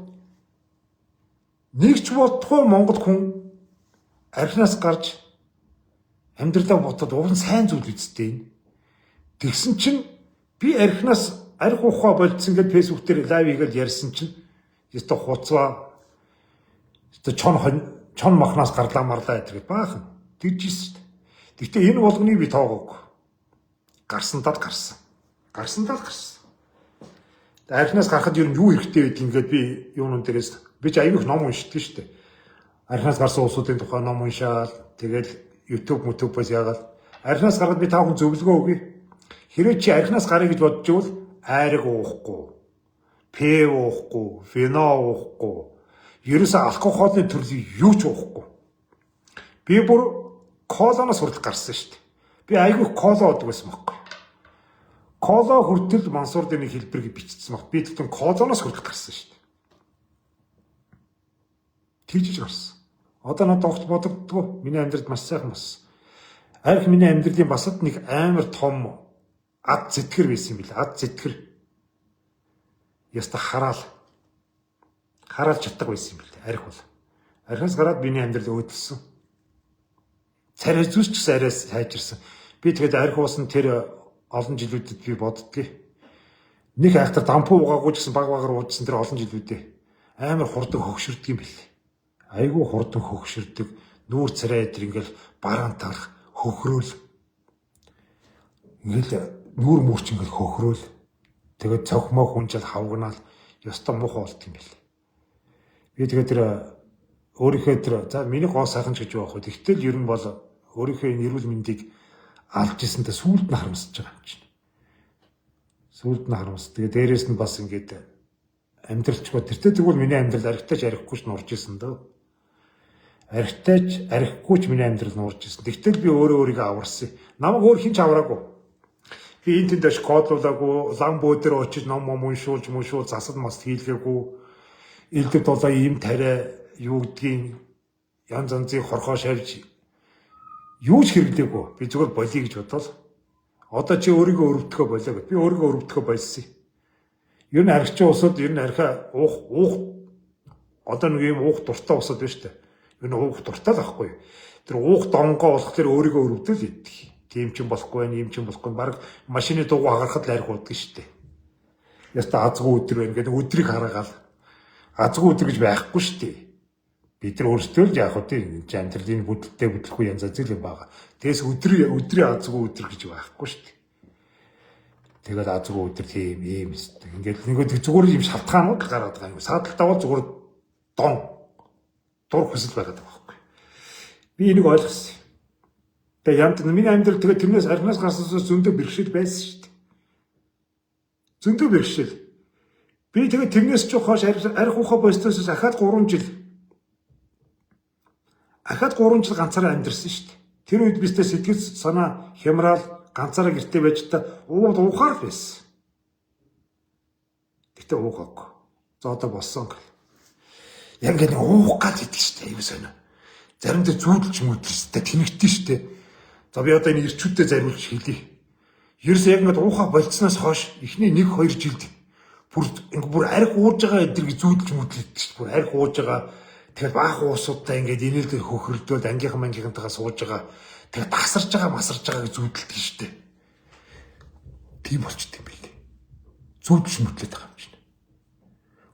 нэг ч болтгоо Монгол хүн архинаас гарч амьдралаа бодоход уг нь сайн зүйл үсттэй энэ. Тэгсэн чинь би архинаас арх ухаа болцсон гэдээ Facebook дээр live хийгээл ярьсан чинь ёстой хуцваа ёстой чон чон махнаас гарлаа марлаа гэдэг баахан тэгж ийсэн шүү дээ. Гэхдээ энэ болгоныг би тоогоогүй. Гарсандаа л гарсан. Гарсандаа л гарсан. Архинаас гарахад ер нь юу хэрэгтэй байдгийг ингээд би юунун дээрээс би ч аягүй их ном уншдаг шүү дээ. Архинаас гарсан улсуудын тухай ном уншаал тэгэл YouTube YouTube-аас яагаад архинаас гарахад би та бүхэн зөвлөгөө өгье. Хэрвээ чи архинаас гаръя гэж бодож ивэл айраг уухгүй, пив уухгүй, вино уухгүй, ерөөсөө алкоголын төрлийн юу ч уухгүй. Би бүр колоноос хүртэл гарсан шүү дээ. Би айгүй коло уудаг байсан байхгүй. Коло хүртэл Мансуур дээр нэг хэлбэрийг бичсэн баг. Би тэгтэн колоноос хүртэл гарсан шүү дээ. Тэгжиж гарсан. Одоо надад огт бодогддгоо. Миний амьдралд маш сайхан болсон. Арх миний амьдралын басад нэг амар том ад зэтгэр байсан юм билээ. Ад зэтгэр. Яста хараал. Хараал чаддаг байсан юм билээ. Арх бол. Архинаас гараад миний амьдрал өөдөлсөн. Царай зүс ч гэсэн арай сайжирсан. Би тэгээд арх уусан тэр олон жилүүдэд би боддгийг. Нэг айхтар дампуу угаагүй ч гэсэн баг багаар уужсан тэр олон жилүүдээ амар хурдан хөгшөрдөг юм билээ. Айгүй хурдан хөгшөрдөг. Нүүр царай өдр ингээл бараан тарах хөхрөөл. Ингээл нүүр мөрч ингээл хөхрөөл. Тэгээд цохмоо хүнжил хавгнаал ёстой муухай болт юм билээ. Би тэгээд тэр өөрийнхөө тэр за миний гоо сайхан ч гэж явах вэ. Тэгтэл ер нь бол өөрийнхөө энэ эрүүл мэндийг алж ирсэнтэй сүулт нь харамсаж байгаа юм чинь. Сүулт нь харамс. Тэгээ дээрэс нь бас ингээд амьдралчгүй тэртээ тэгвэл миний амьдрал архитаж архихгүй ч нурж исэн дөө. Архитаж архихгүй ч миний амьдрал нурж исэн. Тэгтэл би өөрөө өөрийгөө аварсан. Намайг өөр хэн ч авраагүй. Би энэ тэнд очиж кодлуулаагүй, лам бөөдөр очиж ном ном уншуулж муншуул засал мас хийлгээгүй. Элдв дулаа ийм тариа юу гэдгийг янз янзын хорхоо шавж Юу ч хэрэглээгүй. Би зүгээр болиё гэж бодвол одоо чи өөрийгөө өрөвдөхөө болио гэд. Би өөрийгөө өрөвдөхөө болсон. Ер нь архичин усуд ер нь архиа уух одоо нэг юм уух дуртай усуд байна шүү дээ. Ер нь уух дуртай л байхгүй. Тэр уух донгоо болохоор өөрийгөө өрөвдөл идэх. Тийм ч юм болохгүй байх, ийм ч юм болохгүй. Бараг машины дугуй хагарахад л арх уудаг шүү дээ. Яста азгүй өдөр байна гэдэг өдрийг хараагаал азгүй өдөр гэж байхгүй шүү дээ. Бид нар өөрсдөө л яах вэ? Энэ амьдралын бүдэлтэй бүдлэхгүй янз янз юм байгаа. Тэгээс өдрийн азгүй өдөр гэж байхгүй шүү дээ. Тэгэл азгүй өдөр тийм ийм өстэй. Ингээд нэг зүгээр юм шалтгаанууд л гараад байгаа юм. Саадaltaа бол зүгээр дон дур хүсэл байгаад байгаа байхгүй. Би энийг ойлгосон. Тэгээ ямт миний амьдрал тэгээ тэрнээс архинаас гарснаас зөндөө бэрхшээл байсан шүү дээ. Зөндөө бэрхшээл. Би тэгээ тэрнээс ч хойш арх ухаа болсноос ахаад 3 жил. Ахаад 3 жил ганцаараа амьдэрсэн шүү дээ. Тэр үед бистэ сэтгэл санаа хямраал ганцаараа гэрте байж та ууд уухаар л байсан. Гэтэ уугаагүй. За одоо болсон гэл. Яг ингэ уух гал идэх шүү дээ. Аюу сонио. Заримдаа зүүдэлж мүдэлстэй тэнэгтэн шүү дээ. За би одоо энэ ирчүүдэд зориулж хэлье. Ерөөсөө яг ингэ уухаа болцсноос хойш эхний 1 2 жилд бүр арх ууж байгаа эдэрг зүүдэлж мүдлээд шүү дээ. Бүр арх ууж байгаа. Тэгээд баах уусуудтай ингээд инээлдэл хөхөрдөөд ангийнхан мангийнхантайгаа сууж байгаа. Тэгээд тасарж байгаа масарж байгааг зүүдэлдэг шүү дээ. Тийм болчт юм билээ. Зүүдэлж мүтлээд байгаа юм чинь.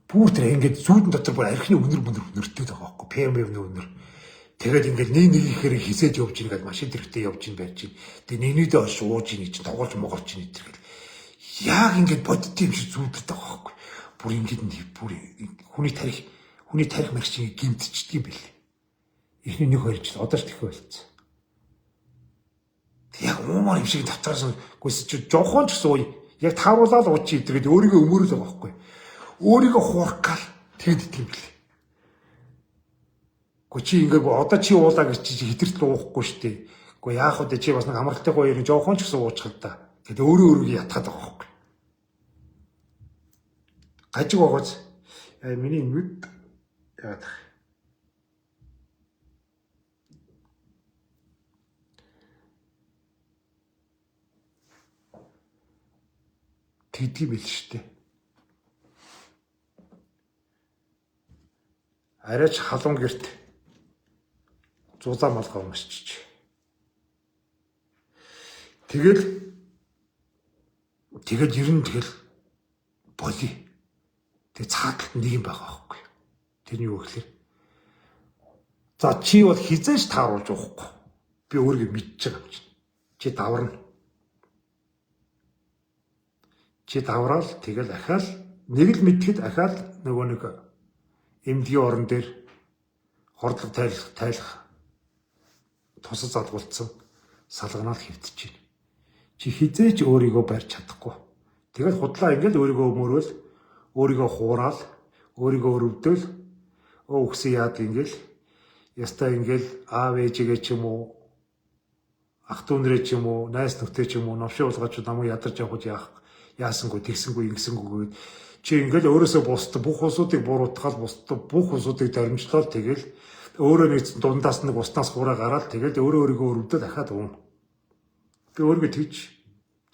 Бүр тэр ингээд зүүдэн дотор бүр архины үнэр мөнөр үнэртэй байгаа байхгүй. ПМ-ны үнэр. Тэгээд ингээд нэг нэгийнхээр хисээж явж ийн гээд машин тэрэгтэй явж ийн барьж ийн. Тэгээд нэг нэгдээ олш ууж ийн чинь тоглож моголж ийн тэр гэл. Яг ингээд боддсон юм шиг зүүдэлдэг байгаа байхгүй. Бүр ингээд бүр хүний тарих марх чинь гимтчихдээ юм бэл. Эхний 1 2 жил одоо ч тэхэ болцсон. Яг уумаар юм шиг дотроос гүйс чи жохон ч гэсэн уу яг тааруулаад ууч идэргээд өөрийгөө өмөрөл байгаа байхгүй. Өөрийгөө хуурах гал тэгэд идэх юм бэл. Гэхдээ чи ингээ одоо чи уулаа гэж чи хитэртэл уухгүй шүү дээ. Гэхдээ яах вэ чи бас нэг амралтай гоё юм жохон ч гэсэн уучих л та. Тэгэд өөрөө өөрийгөө ятгаад байгаа байхгүй. Гажиг байгаач миний нүд яагаад тэгдэг юм бэл шүү дээ. Арайч халуун герт зузаан малгай уншчих. Тэгэл ер нь тэгэл болий. Тэг цааталт нэг юм байгаа байхгүй. Тэр нь юу гэхээр за чи бол хизээш тааруулж уухгүй. Би өөрийгөө мэдж байгаа юм чинь. Чи даварна. Чи давраал тэгэл ахаал нэг л мэдхэд ахаал нөгөө нэг эмдгийн орон дээр хордлого тайлах тусаж залгуулсан салганаал хэвтэж байна. Чи хизээч өөрийгөө барьж чадахгүй. Тэгэл худлаа ингээл өөрийгөө өмөрөөл, өөрийгөө хураал, өөрийгөө өрөвдөөл, өгсөн яад ингээл ястай ингээл аав ээжигээ ч юм уу ах дүү нэрээ ч юм уу найз нөхдөд ч юм уу новшин уулгаач намайг ядарч явах яах яасангүй тэгсэнгүй ингэсэнгүй гээд чи ингээл өөрөөсөө бусд бүх улсуудыг буруутгаал бусд бүх улсуудыг дормжлол тэгэл өөрөө нэг дундаас нэг уснаас хураа гараал тэгэл өөрөө өөрийгөө өрөвдөө дахиад уун. Би өөрийгөө тэгж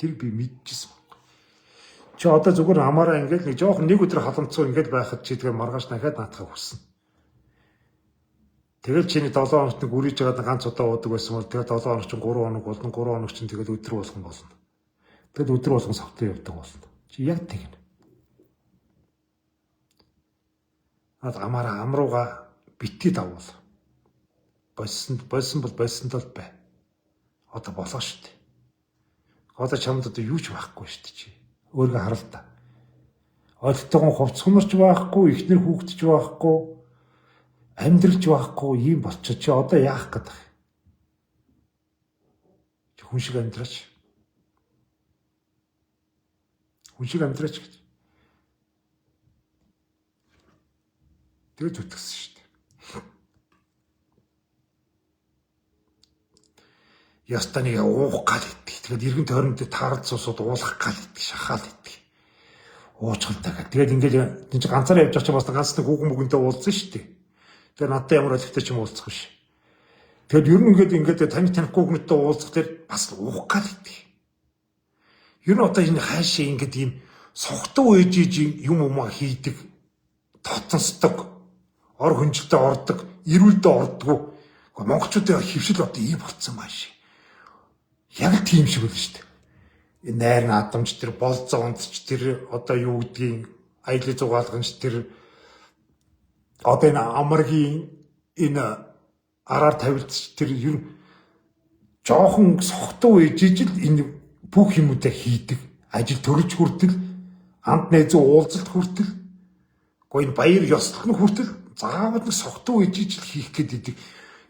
тэр би мэдчихсэн байхгүй. Чи одоо зүгээр хамаараа ингээл нэг жоохон нэг өдөр халамцуу ингээл байхад чи тэгээ маргааш дахиад наатахаа хүснэ. Тэгэл чиний 7 хоногт нэг үрийж байгаа ганц удаа уудаг байсан бол тэгээ 7 хоног чинь 3 хоног болно, 3 хоног чинь тэгэл өдөр болгон болно. Тэгэл өдөр болгон савтан явдаг болно. Чи яг тэгнэ. Наад амаараа амрууга битгий давуул. Болсон бол болсондоо л бай. Одоо болоо шүү дээ. Одоо чамд одоо юу ч байхгүй шүү дээ чи. Өөрийгөө харал та. Ойлтойгон хувцс хүмэрч байхгүй, эхнэр хүүхдч байхгүй, амьдралч байхгүй ийм болчих чи одоо яах гэдэг. Чи хүн шиг амьдраач. Хүн шиг амьдраач гэж. Тэгээ зүтгэсэн шүү дээ. Ястаа нэг уух гал идэх. Тэгээд эргэн тойронд таарал цусууд уулах гал идэх, шахаал идэх. Уучгалтай гэл. Тэгээд ингээл энэ чи ганцаараа явж байгаа чи бас ганц нэг хүүхэн мөгөнтэй уулзсан шүү дээ. Тэгээд надтай ямар олигтой ч юм уулзах биш. Тэгэд ер нь ингээд танихгүй хүмүүстээ уулзах дээр бас уух гал гэдэг. Ер нь одоо энэ хайшаа ингээд ийм согтуу ээж иж юм умаа хийдэг, дотонсдог, ор хөнжилтөд ордог, эрүүлдэ ордгоо. Монголчуудын хөвшил одоо ийм болцсон мааш. Яг л тийм шиг байл шүү дээ. Энэ найр наадамч тэр болзоонд ч тэр одоо юу гэдгийг аялын зугаалганч тэр одоо энэ амаргийн энэ араар тавилтч тэр ер нь жоохон согтуу ээж иж л энэ бүх юмудаа хийдэг. Ажил төрөж хүртэл, анд найзын уулзалт хүртэл, гоо энэ баяр ёслол нь хүртэл заавал нэг согтуу ээж иж л хийх гээд идэг.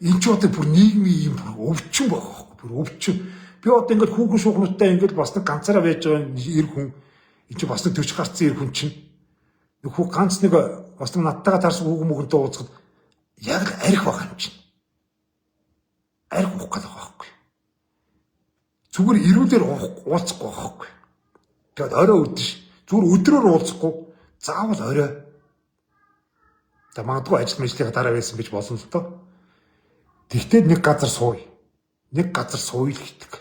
Энэ ч одоо бүр нийгмийн юм бүр өвчин байгаа байхгүй, бүр өвчин. Би одоо ингээд хүүхэн шуухнуудтай ингээд бас нэг ганцаараа байж байгаа эр хүн, энэ чинь бас нэг 40 гарцсан эр хүн чинь нэг хүү ганц нэг бас нэг надтайгаа таарсан хүүхэн мөхөнтэй уулзахад яг л арх байгаа юм чинь. Арх уух гэдэг байгаа байхгүй. Зүгээр эрүүлэр уулзахгүй байгаа байхгүй. Тэгээд орой өдөш зүгээр өдрөөр уулзахгүй заавал орой. За магадгүй ажил мэжлийнхаа дараа байсан гэж болно л доо. Тэгтээ нэг газар сууя. Нэг газар сууя л гэдэг.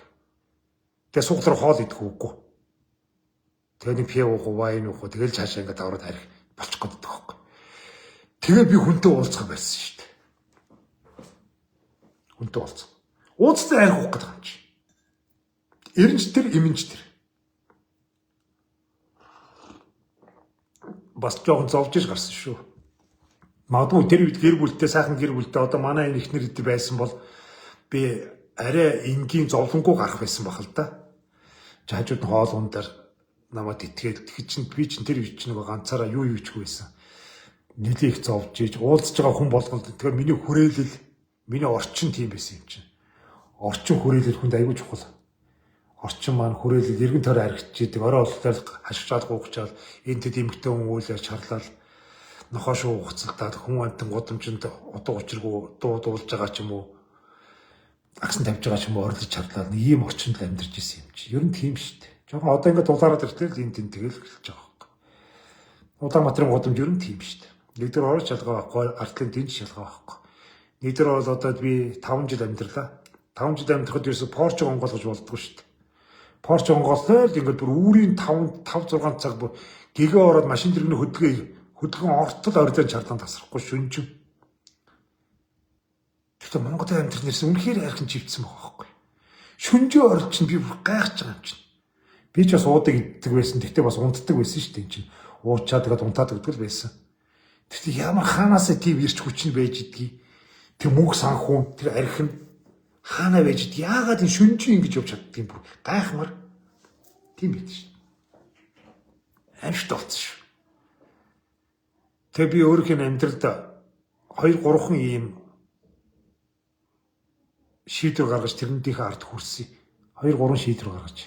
Тэгээ сууглаар хоол идэх үгүй. Тэгээ нэг пиво уух, вайн уух, тэгэл цаашаа ингээд аваад арих болчих гээд байдаг байхгүй. Тэгээ би хүнтэй уулзах байсан шүү дээ. Хүнтэй уулзах. Уулзтаа арих уух гэдэг юм чи. Эренч тэр, эмэнч тэр. Бас жоохон зовж иж гарсан шүү. Магадгүй тэр үед гэр бүлтэй, сайхан гэр бүлтэй одоо манай энэ ихнэр эдэр байсан бол би арай энгийн зовлонгүй гарах байсан байх л да. Хажууд нь хоол ундаар намайг итгээл тэгэхэд чинь би чинь тэр үед чинь нөгөө ганцаараа юу юучгүй байсан. Нилээ их зовж иж уулзж байгаа хүн болгонд тэгэхээр миний хүрээлэл, миний орчин тийм байсан юм чинь. Орчин хүрээлэл хүнд аягүй чухал. Орчин маань хүрээлэл эргэн тойрон харигдчихийдэг. Орой боллоо хашгичаал гуугчаал энэ тэд эмгтэн хүн үйлээр чарлал нохоо шуу хуцалтаад хүн амтан гудамжинд утга учиргүй дуу дуулж байгаа ч юм уу агсан тавьж байгаа ч юм уу орилж чарлал нэг ийм орчинд л амьдарч исэн юм чи. Ер нь тийм шүү дээ. Жохон одоо ингээд дулаараад ирлээ л энэ тэн тэгэл эхэлж байгаа байхгүй. Улаанбаатарын гудамж ер нь тийм шүү дээ. Нэгдүгээр орой шалгаа байхгүй, артлын дэнж шалгаа байхгүй. Нэгдүгээр бол одоо би 5 жил амьдралаа. 5 жил амьдрахад ерөөсө Порш онгойлгож болдгоо шүү дээ. Порш онгойлоо л ингээд бүр үүрийн 5 5 6 цаг бүр гэгээ ороод машин тэрэгний хөдөлгөөн ортол орилон чарлан тасрахгүй шүнжин. Гэхдээ Монголын амьдрал нэрс үнэхээр архин чивдсэн байгаа байхгүй. Шүнжээ орол чинь би бүр гайхаж байгаа юм чинь. Би ч бас уудаг иддэг байсан. Гэхдээ бас унтдаг байсан шүү дээ энэ чинь. Уучаад тэгээд унтаад өгдөг л байсан. Тэгтээ ямар хаанаасаа тийм ирч хүч нь байж идгийг. Тэр мөнгө санхүүн, тэр архин хаанаа байж ид. Яагаад энэ шүнжээ ингэж явж чаддгийг бүр гайхмаар тийм байд шүү. Аимшигт болсон шүү. Тэгээ би өөрийнх нь амьдралд 2 3хан ийм шийдвэр гаргаж тэрнийхээ ард хүрсэн. 2 3 шийдвэр гаргаж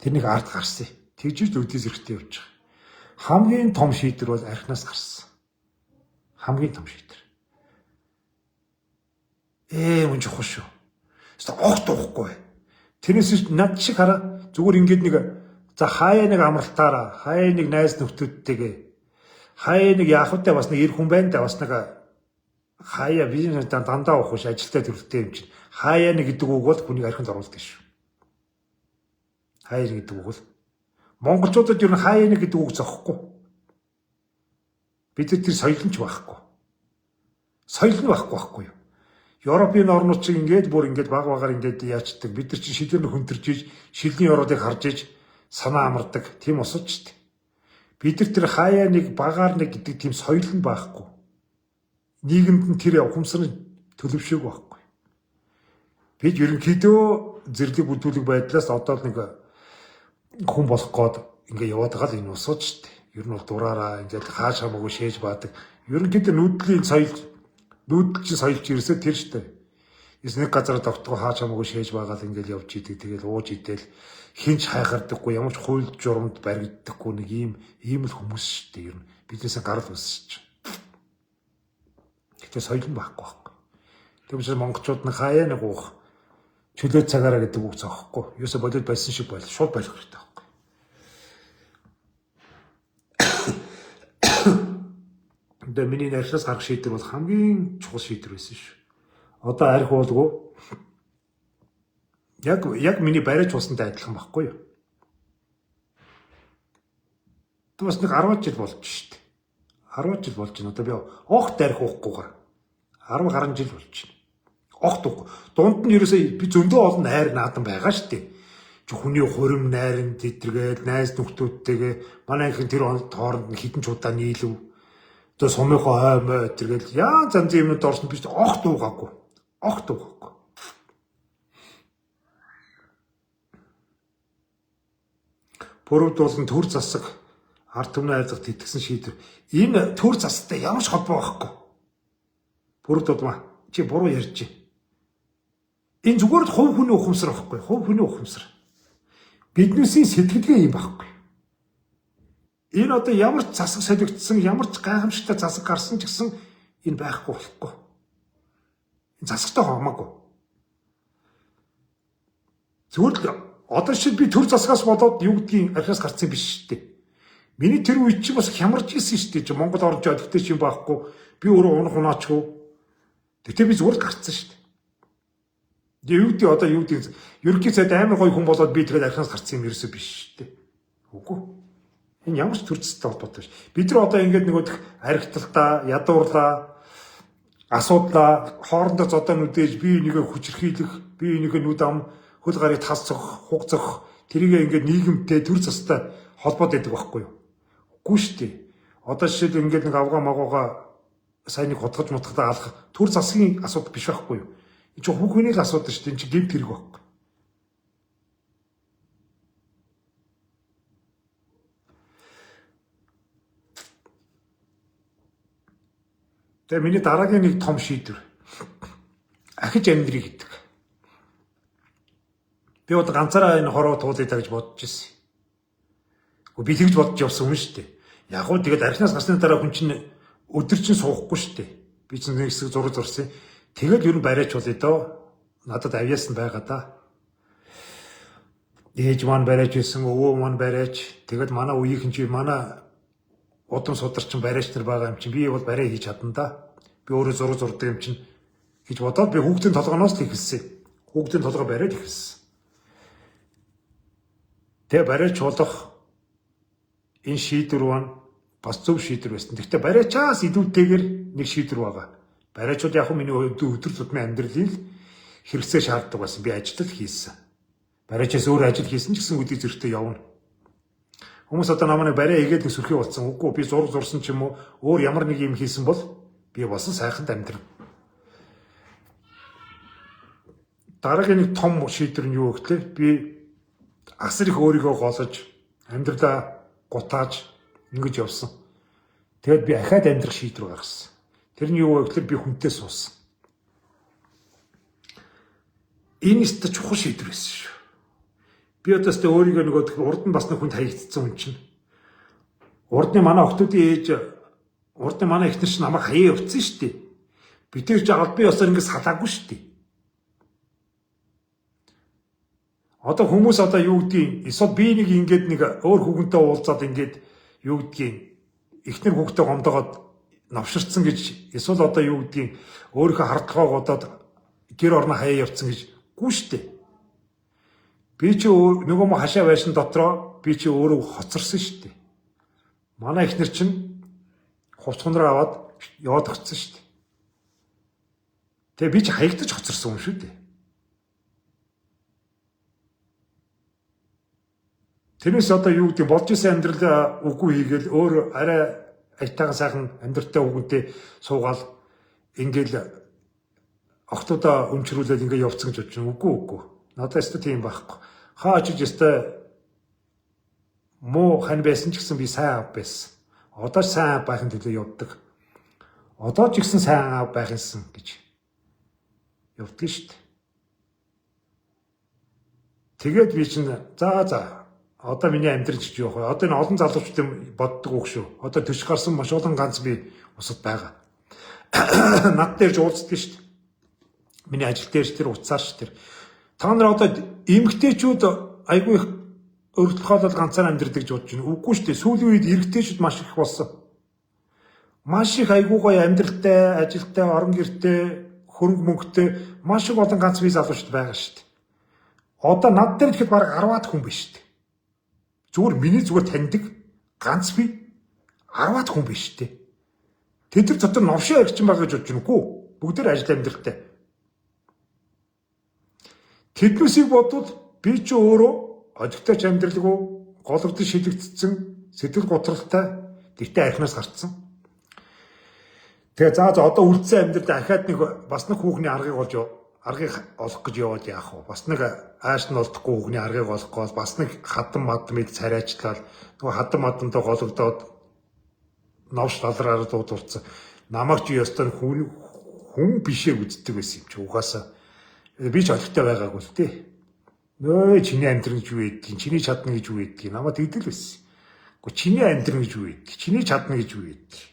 тэрнийг ард гарсан. Тэгж л өдөөс эрэхтэй явж байгаа. Хамгийн том шийдвэр бол архинаас гарсан. Хамгийн том шийдвэр. Мөн чухал шүү. Хэвээ огт уухгүй. Тэрнээс над шиг хараа зүгээр ингээд нэг за хаяа нэг амралтаараа, хаяа нэг найз нөхдөдтэйгээ, хаяа нэг яах вэ бас нэг эр хүн байна да бас нэг хаяа бизнес дандаа уух биш ажилтаа төрөлтэй юм чинь. Хаяа нэг гэдэг үг бол хүнийг архинд оруулдаг шүү. Хаяа гэдэг үг бол монголчуудад ер нь хаяа нэг гэдэг үг зохихгүй. Бид тэр соёл нь ч байхгүй. Соёл нь байхгүй байхгүй юу? Европын орнууд чинь ингээд бүр ингээд баг багаар ингээд яачдаг. Бид нар чинь шилээр нь хөнтөрж иж, шилний ёроолыг харж иж санаа амардаг. Тийм усаж шүү дээ. Бид нар тэр хаяа нэг багаар нэг гэдэг тийм соёл нь байхгүй. Нийгэмд нь тэр ухамсар нь төлөвшөөг байхгүй. Бид ерөнхийдөө зэрлэг бүдүүлэг байдлаас одоо л нэг хүн болох гээд ингээ яваад байгаа л энэ усууд шүү дээ. Ер нь бол дураараа ингээд хааш хамаагүй шээж баадаг. Ерөнхийдөө нүүдлийн соёл нүүдэл чинь соёлч ерөөсөө тэр шүү дээ. Эс нэг газар тогтгоо хааш хамаагүй шээж баагаал ингээл явж идэг. Тэгэл ууж идэл хинч хайхардаггүй ямар ч хууль журамд баригддаггүй нэг ийм л хүмүүс шүү дээ. Ер нь биднээсээ гарал үүсэж. Гэтэ соёл нь байхгүй байхгүй. Тийм учраас монголчууд нь хаяа нэг уух чөлөө цагаараа гэдэг үг зохихгүй. Юусоо болоод байсан шиг бол шууд болох хэрэгтэй байхгүй. Тэгээ миний нархаас гарах шийдвэр бол хамгийн чухал шийдвэр байсан шүү. Одоо арх уулгүй. Яг миний бариач усантай адилхан байхгүй юу? Тэг бас нэг 10 жил болж шít. 10 жил болж байна. Одоо би огт арх уухгүйгээр 10 гаруй жил болж байна. Огт уухгүй. Дунд нь ерөөсөө би зөндөө олон найр наадам байгаа шүү дээ. Чи хүний хурим найрын тэтэргээл найз нөхдүүдтэйгээ манай анхин тэр хооронд нь хитэн ч удаа нийлв. Одоо сумынхоо хой мой тэргээл яа зан юмнууд орсон би огт уугаагүй. Огт уугаагүй. Бүрүүд болон төр засаг ард түмний хайрлах тэтгэсэн шийдвэр. Энэ төр засагтай ямар ч холбоо байхгүй. Бүрүүд удмаа чи буруу ярьж байна. Энэ зүгээр л хувь хүний ухамсар байхгүй. Хувь хүний ухамсар. Биднээсийн сэтгэлгээ юм байхгүй. Энэ одоо ямар ч засаг солигдсон, ямар ч гайхамшигтай засаг гарсан ч гэсэн энэ байхгүй болохгүй. Энэ засагтай хамаагүй. Зүгээр л одоо шил би төр засагаас болоод юу гэдгийг архиас гарцсан биш шүү дээ. Миний тэр үед чи бас хямарч ирсэн шүү дээ. Монгол орж олигтой юм байхгүй. Би өөрөө унах унаачгүй. Тэгтээ би зүгээр л гарцсан шүү дээ. Тэгээ юу гэдэг одоо юу гэдэг ерөнхий сайд амар гоё хүн болоод би тэгээд архинаас гарцсан юм ерөөсөө биш шүү дээ. Үгүй. Энэ ямар ч төр зэстэй холбоотой биш. Бид нар одоо ингээд нөгөөх архиталтаа, ядуурлаа, асуудлаа, хоорондоо зодоо нүдээж бие бинийгээ хүчирхийлэх, бие бинийгээ нүд ам, хөл гарыг тас цохих, хуг цохих тэрийг ингээд нийгэмтэй төр застай холбоод байдаг байхгүй юу? Үгүй шүү дээ. Одоо жишээл ингээд нэг авгаа магууга сайн нэг хутгаж мутгадаа алах төр засгийн асуудал биш байхгүй юу? Энэ чинь хүн хүний л асуудал шүү дээ. Энэ чинь гэмт хэрэг байхгүй. Тэгээ миний дараагийн нэг том шийдвэр ахиж амьдрий гэдэг. Би одоо ганцаараа энэ хороо туулъя даа гэж бодож ирсэн. Гэхдээ би тэгж бодож явсан хүн шүү дээ. Яг уу тэгээд архинаас гарсны дараа хүн чинь өдөр чинь суухгүй шүү дээ. Би чинь нэг хэсэг зураг зурсан. Тэгэл ер нь бариач болъё доо. Надад авьяас нь байгаа да. Ээж маань бариач байсан, өвөө маань бариач. Тэгэл манай үеийнхэн чи манай удам сударч бариач нар байгаа юм чинь би бол бариа хийж чадна да. Би өөрөө зураг зурдаг юм чинь гэж бодоод би хүүхдийн толгоноос л эхэлсэн. Хүүхдийн толгой бариад эхэлсэн. Тэгээ бариач болох энэ шийдвэр маань бас зөв шийдвэр байсан. Гэхдээ бариачаас илүүтэйгээр нэг шийдвэр байгаа. Бариачууд яг миний өдөр тутмын амьдралын хэрэгцээ шаарддаг байсан. Би ажил хийсэн. Бариачаас өөр ажил хийсэн ч гэсэн өдий зэрэгтэй явна. Хүмүүс одоо намайг бариа хийгээд нэг сүрхий болсон. Үгүй би зураг зурсан ч юм уу өөр ямар нэг юм хийсэн бол би болсон сайханд амьдрна. Дараагийн нэг том шийдвэр нь юу гэхлээр би асар их өөрийгөө голож амьдралаа гутааж ингэж явсан. Тэгээд би ахаад амьдрах шийдвэр гаргасан. Тэр нь юу вэ гэхлээр би хүнтэй суусан. Энэ өстө чухал шийдвэр байсан шүү. Би одоо өстө өөрийгөө нөгөө урд нь бас нэг хүнд хаягдсан хүн чинь. Урдны манай охтуудын ээж, урдны манай эхнэр чинь намайг хаяа явцсан шүү дээ. Би тэр чинь албан ёсоор ингэ салаагүй шүү дээ. Одоо хүмүүс одоо юу гэдгийг эсвэл би нэг ингээд нэг өөр хүүхэнтэй уулзаад ингээд юу гэдгийг эхнэр хүүхдээ гомдоогоод навширцсан гэж эсвэл одоо юу гэдгийг өөрийнхөө хардлагаа годоод гэр орноо хаяа явцсан гэж гүү штэ. Би чи нөгөө мо хашаа байшин дотроо би чи өөрөө хоцорсон штэ. Манай эхнэр чинь хувц хундраа аваад яваад өгсөн штэ. Тэгээ би чи хаягдаж хоцорсон юм шүү дээ. Тэрнээс одоо юу гэдэг болж исэн амьдрал үгүй хийгээл өөр арай аятайхан сайхан амьдралтай үгэнтэй суугаал ингээл охтуудаа өмчрүүлээд ингээ явцсан гэж бодож байна. Үгүй үгүй. Надад өстө тийм байхгүй. Хаа очиж өстө муу хань байсан ч гэсэн би сайн ав байсан. Одоо ч сайн ав байхын төлөө явдаг. Одоо ч гэсэн сайн ав байх юмсан гэж явдаг шүү дээ. Тэгээд би чинь за одоо миний амьдрал ч юу вэ? Одоо энэ олон залуучууд боддог үг шүү. Одоо төш гарсан маш олон ганц би усад байгаа. Над дээр ч уулздаг шүү дээ. Миний ажил дээр ч тэр утсаар ч тэр. Та нар одоо эмгтээчүүд айгүй их өртөлхөөлөл ганцаар амьдрдаг гэж бодож байна. Үгүй шүү дээ. Сүүлийн үед эрэгтэйчүүд маш их болсон. Маш их айгүй гоё амьдралтай, ажилтай, орон гэртэй, хөрөнгө мөнгөтэй маш их олон ганц бие залуучууд байгаа шүү дээ. Одоо над дээр ихэд бараг 10-аад хүн биш шүү дээ. Зүгээр миний зүгээр таньдаг ганц би 10-аад хүн биш шүү дээ. Тэд нар дотор новшин аригчин байгаа гэж бодож байна үгүй. Бүгд ажил амьдралтай. Тэднүүсийг бодвол би ч өөрөө одигтой ч амьдралгүй гологдон шилэгдсэн сэтгэл готролтой тэгтээ архинаас гарцсан. Тэгээ за одоо үлдсэн амьдрал дахиад нэг бас нэг хүүхний аргыг олж аргыг олох гэж яваад яах вэ? Бас нэг ааш нь олдохгүй хүүхний аргыг олох гол бас нэг хадам мадмыг царайчлал нөгөө хадам мадамтай гологдоод новш лалраараа дуудулсан. Намайг чи ёстой хүн бишээ үздэг байсан юм чи угаасаа. Би ч олигтой байгаагүй л тий. Нөө чиний амьдрал гэж юу гэдгийг, чиний чадна гэж юу гэдгийг намайг тэгдэг л байсан. Гэхдээ чиний амьдрал гэж юу гэдгийг, чиний чадна гэж юу гэдгийг.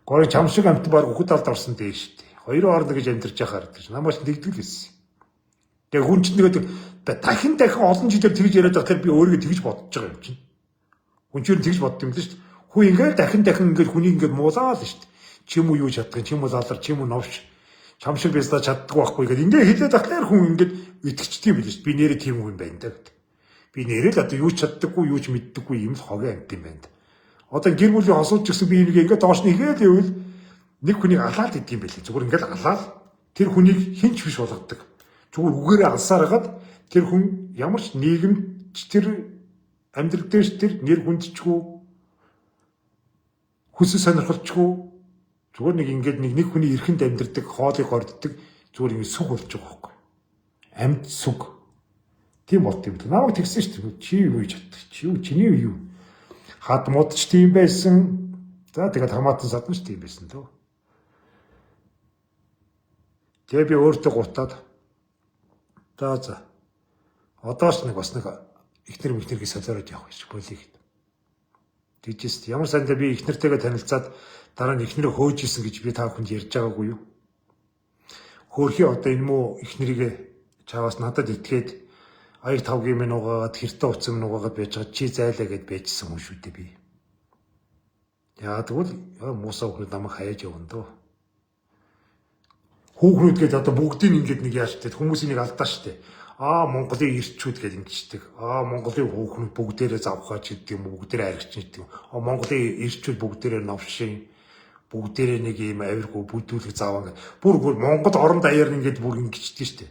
Гори чам шиг амт баг үхэд алд орсон дээ шүү дээ. Хоёрын орно гэж амьдарч яхаар гэж намайг ч тэгдэг л байсан. Тэгээ хүн чинь тэгээд дахин дахин олон жилээр тэгж яриад байхлаар би өөрийгөө тэгж бодож байгаа юм чинь. Хүн чинь тэгж бодд юм л шүү дээ. Хүн ингээд дахин дахин ингээд хүнийг ингээд муулаа л шүү дээ. Чи юм уу юу чаддаг, чи юм уу залар, чи юм уу новш. Чам шиг байснаа чаддгүй байхгүй гэдэг. Ингээ хэлээд байхлаар хүн ингээд итгэждэг юм билээ шүү дээ. Би нэрээ тийм хүн байна да гэдэг. Би нэрээ л одоо юу ч чаддаггүй, юу ч мэддэггүй юм л хогийн амт юм байна. Одоо гэр бүлийн хосууд ч гэсэн би энийг ингээд доош нь игээл ивэл нэг хүнийг алаад идэм билээ. Зүгээр ингээд алаад тэр хүнийг хэн ч биш болгодог. Зүгээр үгээрээ алсаар хагаад тэр хүн ямар ч нийгэмд тэр амьдрал дээрч тэр нэр хүндчгүй хүсэл сонирхолчгүй зүгээр нэг ингээд нэг хүний эрхэнд амьдардаг, хоолыг горддог зүгээр ингээд сүг болж байгаа байхгүй. Амьд сүг. Тийм болт юм. Намайг тэгсэн шүү дээ. Чи юу хийж чаддаг? Чи юу? Чиний юу? Хад мод ч тийм байсан. За тэгээд хамаатан садан ч тийм байсан дөө. Тэгээ би өөртөө гутаад за. Одоо ч нэг бас нэг ихнэр михнэргийг солиороод явах гэж болиг. Тэгжээс ямар сандаа би ихнэртэйгээ танилцаад дараа нь ихнэрээ хөөж исэн гэж би та бүхэнд ярьж байгаагүй юу? Хөөрхий одоо энэ муу ихнэрийгээ чаваас надад итгээд аяг тавгийн минь угаагаад хэртэ утсан минь угаагаад байж байгаа чи зайлаа гэд байжсэн хүн шүү дээ би. Яа тэгвэл муусаа хүүхнүүд намайг хаяаж явна дөө. Хүүхнүүд гээд одоо бүгдийг ингээд нэг яаж тэ хүмүүсийг нэг алдаа штэ. Аа Монголын ирчүүд гээд ингэждэг. Аа Монголын хүүхнүүд бүгдээрээ завхаач гэдэг юм уу, бүгдээрээ аригч гэдэг юм. Аа Монголын ирчүүд бүгдээрээ новшин, бүгдээрээ нэг юм авиргүй бүдүүлэг заваа ингээд бүр Монгол орон даяар ингээд бүр ингэждэг штэ.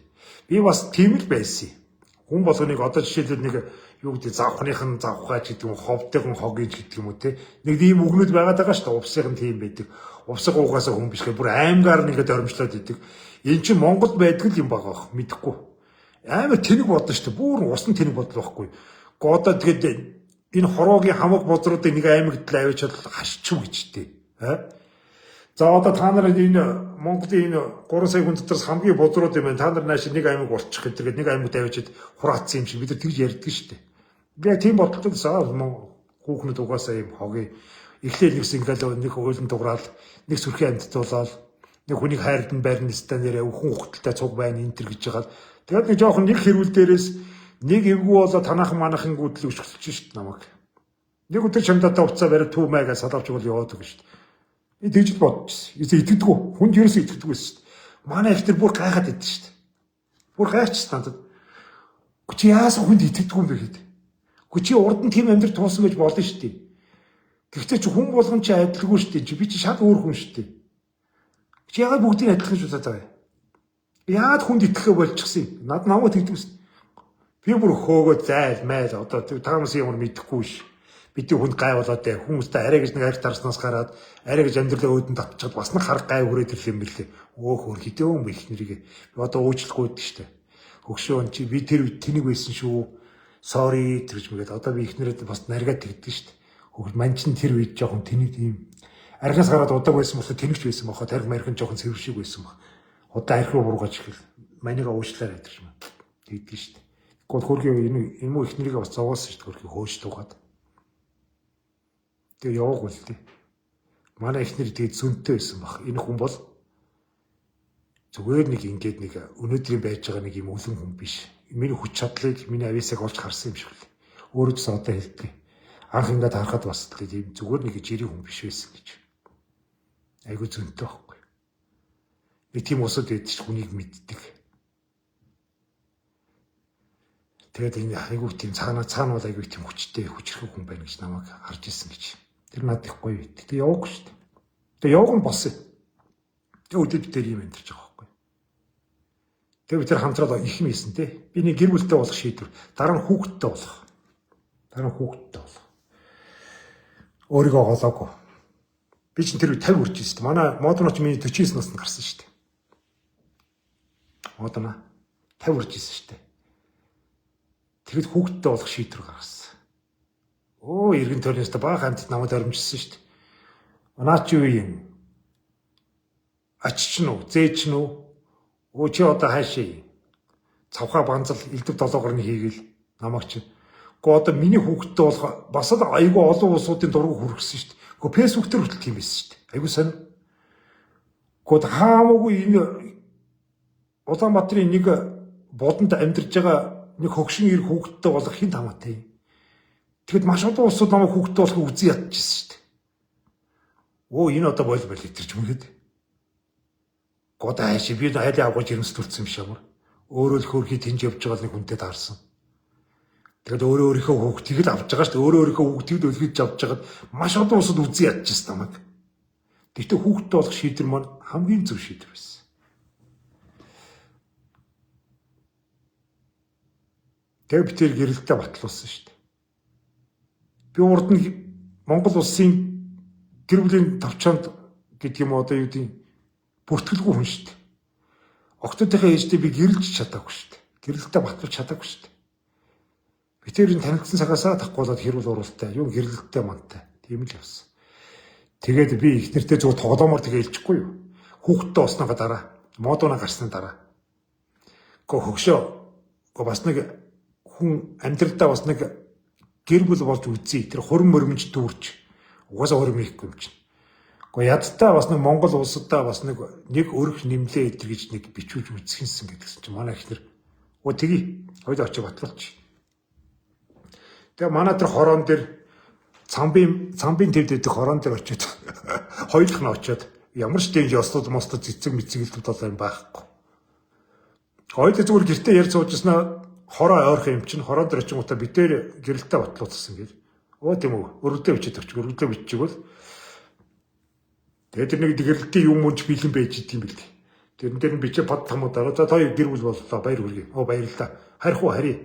Би бас тийм л байсан юм. Хүн болгоныг одоо жишээлбэл нэг юу гэдэг завхных нь завхаач гэдэг юм, ховдын хогийн гэдэг юм уу те. Нэг ийм үгнүүд байгаад байгаа шүү дээ. Увсыг нь тийм байдаг. Увсаг уугаасаа хүн биш гэ бүр аймгаар нь ингээд оримчлоод идэг. Эн чинь Монголд байдаг л юм байгаа бох мэдэхгүй. Амар тэнэг бодно шүү дээ. Бүр усан тэнэг бодол байхгүй. Гэхдээ одоо тэгээд энэ хороогийн хамаг бозруудыг нэг аймагт л авчиад хашчих гэж тээ. Аа? За одоо та нар энэ Монголын энэ 3 сая хүн дотроос хамгийн бозрууд юм байна. Та нар нааш нэг аймаг болчих гэдэг нэг аймагт авчиад хураацсан юм шиг бид нар тэгж ярьдаг шүү дээ. Би яг тийм бодолтой гэсэн. Хүүхнүүд угаасаа юм хогийн эхлээл нэгс ингээл нэг уйлан дуграал нэг сүрхий амьдтуулаад нэг хүнийг хайрлан байрна ста нэрээ хүн хөхтөлтэй цуг байна энэ төр гэж байгаа. Тэгээд нэг жоохон нэг хэрүүл дээрээс нэг эвгүй болоо танаахан манаахан гүйдэл өшгөлж шít намайг. Нэг өдөр чамдаа уцаа бариад төв майгаа салавч бол яваад өгнө шít. Би тэгж л бодчихсон. Ерөөсөө итгэдэггүй. Хүнд ерөөсөө итгэдэггүй байсан шүү дээ. Манай их тэр бүр гайхаад идэв шүү дээ. Бүр гайхчихсан надад. Гү чи яасан хүнд итгэдэггүй юм бэ гэхэд. Гү чи урд нь тийм амьдрал туусан гэж болно шүү дээ. Гэхдээ чи хүн болгон чи адилгүй шүү дээ. Чи би чи шал өөр хүн шүү дээ. Чи яагаад бүгдийг адилхан гэж бодоод байгаа юм? Яагаад хүнд итгэхээ болчихсон юм? Над намайг тэгдэг байсан. Би бүр хөөгөө зайл майл одоо таамас ямар мэдэхгүй ш. Бидний хүнд гай болоод дээ. Хүмүүстэй арай гэж нэг арх тарснаас гараад арай гэж амьдралаа өөдөн татчихад бас нэг харга гай хүрээд ирлээ юм бэлээ. Өө хөр хэдэн юм бэ их нэрийг. Би одоо уучлахгүй байдаг штэ. Хөгшөө чи би тэр үед тэнэг байсан шүү. Sorry тэрж мэгээд одоо би их нэрээд бас наргаад тэгдэг штэ. Хөгш ман чин тэр үед жоохон тэнэг ийм архаас гараад удааг байсан болохоор тэнэгч байсан баха. Тарих мархан жоохон цэвэр шиг байсан баг. Одоо арх руу бургаж эхэл. Манига уучлаарай гэдэг юм. Тэгдэг штэ. Гэхдээ хөргийн энэ юм уу их нэрийг бас зовоолсон штэ хөргийн хөөж дуугаад. Тэгээ яваагүй л дээ. Манай эхнэр тэгээд зөнтэй байсан баг. Энэ хүн бол зүгээр нэг ингээд нэг өнөөдрийн байж байгаа нэг юм өлөн хүн биш. Миний хүч чадлыг, миний авьяасыг олж харсан юм шиг л. Өөрөө ч одоо хэлдэг. Анх ингээд харахад бас тийм зүгээр нэг жирийн хүн биш байсан гэж. Айгу зөнтэй байхгүй. Нэг тийм усуд байдаг ч хүнийг мэддэг. Тэгээд энэ айгүй тийм цаана цаана бол айгүй тийм хүчтэй хүчрхэг хүн байна гэж намайг харж ирсэн гэж. Тэр надад их гоё. Тэгтээ яваагүй шүү дээ. Тэгээ яваг нь болсон. Тэгээ өдөр бид тэр юм амьдарч байгаа байхгүй. Тэгээ бид тэр хамтраад их юм хийсэн те. Би нэг гэр бүлтэй болох шийдвэр, дараа нь хүүхэдтэй болох. Дараа нь хүүхэдтэй болох. Өөрийгөө голоогүй. Би чинь тэр үе 50 хүрч ирсэн. Манай модноч миний 49 наснд гарсан шүү дээ. Модно 50 хүрч ирсэн шүү дээ. Тэгэд хүүхэдтэй болох шийдвэр гаргасан. Өө эргэн тойрноос та баах амьтад намайг дормжсон шүү дээ. Наа чи юу юм? Ачч нь үү? Зээч нь үү? Өө чи одоо хаашаа юм? Цавхаа банзал элдв долоогор нь хийгээл намайг чи. Гэхдээ одоо миний хүүхэдтэй болох бас л айгүй олон улсуудын дургу хүргэсэн шүү дээ. Гэхдээ Facebook дээр хүртэл тийм байсан шүү дээ. Айгүй сонь. Гэхдээ хаамаагүй энэ Улаанбаатарын нэг бодонд амьдарч байгаа нэг хөгшин ир хүүхэдтэй болох хэн хамаатай юм. Тэгэд маш олон улсууд намайг хүүхэдтэй болохыг үзэн ядчихсан шүү дээ. Өө энэ одоо бойл бойл гэтэрч юм гээд. Гоо хайш би айлын авгаж ирэмсдүүлсэн юм шиг амар. Өөрөө л хөөрхий тэнж явж байгаа нэг хүнтэй таарсан. Тэгэд өөрөө өөрийнхөө хүүхдийг л авч байгаа шүү дээ. Өөрөө өөрийнхөө хүүхдийг л өлгөж авч байгаад маш олон улсууд үзэн ядчихсан намайг. Гэхдээ хүүхдтэй болох шийдвэр маань хамгийн зөв шийдвэр байсан. Тэгээ би тэр гэрэлтэй батлуулсан шүү дээ. Би урд нь Монгол улсын гэр бүлийн товчоонд гэдэг юм одоо юу гэдэг бүртгэлгүй хүн шүү дээ. Октодынхаа ээжтэй би гэрэлж чадаагүй шүү дээ. Гэрэлтэй батлуулж чадаагүй шүү дээ. Би тэр энэ танилцсан цагаасаа тахгүй болоод хэрүүл уралтай, юм гэрэлтэй мантай. Тийм л явсан. Тэгээд би их нэртэй зүгээр тоглоомор тэгээ илчихгүй юу. Хүүхдтэй болсныхаа дараа, модууна гарсны дараа. Гэхдээ хөгшөө. Гэхдээ бас нэг хүн амьдралдаа бас нэг гэр бүл болж үзье. Тэр хурим мөрмөж дүүрч. Угаасаа хурим хийхгүй юм чинь. Гэхдээ ядтаа бас нэг Монгол улсадаа бас нэг өрх нэмлээ эдэр гэж нэг бичүүлж үзхинсэн гэдгсэн чинь манай ихнэр өө тэгье. Хоёул очиж батлуулчих. Тэгээ манай тэр хорон дээр цамбын твд гэдэг хорон дээр очиод хоёулах нь очиод ямар ч тийм ёслол мослол цэцэг мэцэг элдв долоо юм байхгүй. Хоёул зүгээр гэртээ ярьж суужснаа хороо ойрхон юм чинь хорон дээр очингуудаа бид дээр гэрэлтэй батлуулсан гэж. Өө тийм үү. Өргөдөө бичээд авчих. Өргөдөө биччихвэл тэгээд тэр нэг гэрэлтийн юм мөнч бэлэн байж идэм бэл. Тэрэн дээр нь бичээ пад тамуу дараа за та гэр бүл боллоо баяр хүргэе. Оо баярлалаа. Харих уу харъя.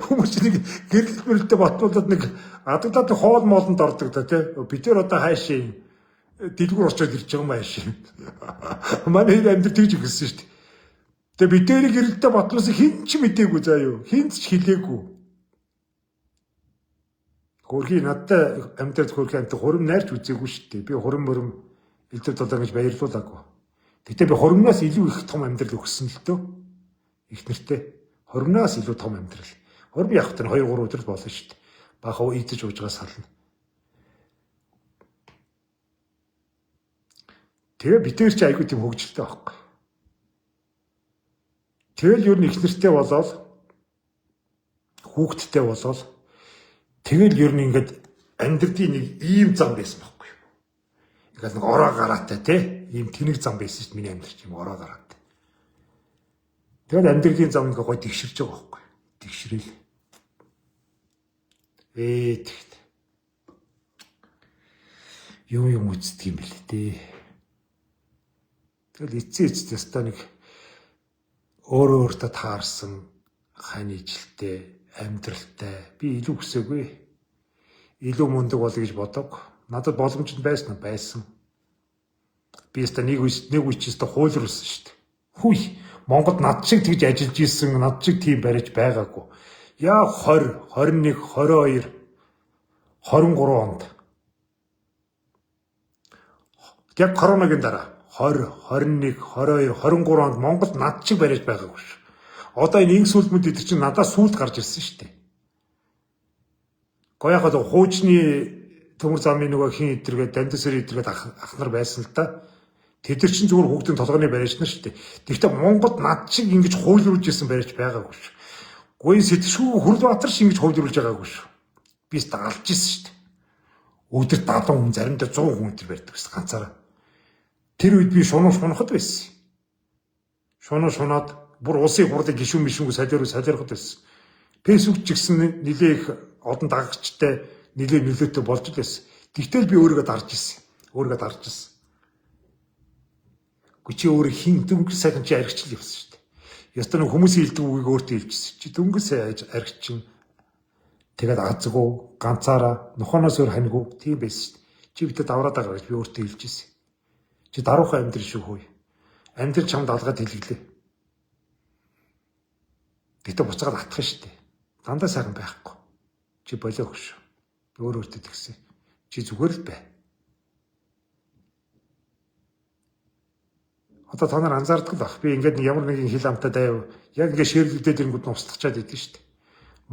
Хүмүүс нэг гэрэл мөрөлтөй батлуулаад нэг адаглаад хоол моолонд ордог да тий. Бид тэр одоо хайшаа дэлгүүр очиод ирж байгаа юм хайшаа. Манай амьдрал тэгж ихсэн шүү дээ. Тэгээ бид тэрийг гэрэлтэй батлуулсан хэн ч мдээгүй заа юу. Хэн ч хэлээгүй. Хөрхий надтай амьдрал хөрхий амт хурим найрч үзээгүй шүү дээ. Би хурим мөрөм элдв долоо гэж баярлуулаагүй. Гэтэ би хуримнаас илүү их том амьдрал өгсөн л дөө. Их нэртэй. Хуримнаас илүү том амьдрал. Хурим явах тань 2 3 өдөр л болно шүү дээ. Баха ийдэж ууж байгаа сална. Тэгээ бид тэр чи айгүй тийм хөгжилтэй байхгүй. Тэгэл ер нь их нэртэй болоод хүүхэдтэй болоод тэгэл ер нь ингээд амьдралын нэг ийм зам байсан байхгүй юу. Ингээд нэг ороо гараатай те ийм тэнэг зам байсан шүү дээ миний амьдрал чинь ороо гараатай. Тэгэл амьдралын зам ингээ гой тэгшэрч байгаа байхгүй юу. Тэгшрэл. Тэгт. Юм юм үздэг юм бэл дээ. Тэгэл эцсийн эцэст ёстой нэг өөрөө өөртөө таарсан хань ижилтэй, амьдралтай. Би илүү хүсээгүй. Илүү мундаг болъё гэж бодог. Надад боломж нь байсан уу? Байсан. Би өстө нэг үе чи өстө хуйлруулсан шүү дээ. Хүй, Монголд над шиг тэгж ажиллаж исэн, над шиг тийм барьж байгаагүй. Яа 20, 21, 22, 23 онд. Яг коронагийн дараа 20, 21, 22, 23 онд Монголд над шиг барьж байгаагүй шүү. Одоо энэ инх сүлдмэд идэх чинь надаас сүлд гарч ирсэн шүү дээ. Гоё яхад хуучны төмөр замын нөгөө хин идэргээд дандасэр идэргээд ах нар байсан л да. Тэд нар чинь зүгээр хүүхдийн толгойн барьж нар шүү дээ. Тэгэхдээ Монголд над шиг ингэж хуйлруулж исэн барьж байгаагүй шүү. Гүн сэтгшүү Хөрөлбаатар шиг ингэж хуйлруулж байгаагүй шүү. Би дагалж исэн шүү дээ. Өдөр 70 хүн заримдаа 100 хүн өдр барьдаг гэсэн ганцаараа. Тэр үед би шунуу шунахад байсан. Шунуу шунаад бүр улсын хурлын гишүүн мишүүнгүй солиорход байсан. Facebook ч гэсэн нэлээ их олон дагагчтай нэлээ нөлөөтэй болж л байсан. Тэгтэл би өөрийгөө дарж ирсэн. Өөрийгөө дарж ирсэн. Гэхдээ чи өөрөө хин дөнгөж сайхан чи аригчл явсан шүү дээ. Ёстой нэг хүмүүсийн хэлдэг үгийг өөртөө хэлчихсэн. Чи дөнгөж сайн аригчин тэгээд азгүй ганцаараа нухаанаас өөр ханьгүй тийм байсан шүү дээ. Чи бидэд давраад байгаа гэж би өөртөө хэлчихсэн. Чи даруухан амьдрал шүү хөөе. Амьдрал чамд алгаад хэлгэлээ. Гэтэ буцаад атах шүү дээ. Дандаа сайхан байхгүй. Чи болио хөш. Өөр өөртөө тэгсэн. Чи зүгээр л бай. Одоо та нар анзаардаг л бах. Би ингээд ямар нэгэн хил амтай дайв яг ингээд ширлэгдээд ирэнгүүт нь устгачаад идэв шүү дээ.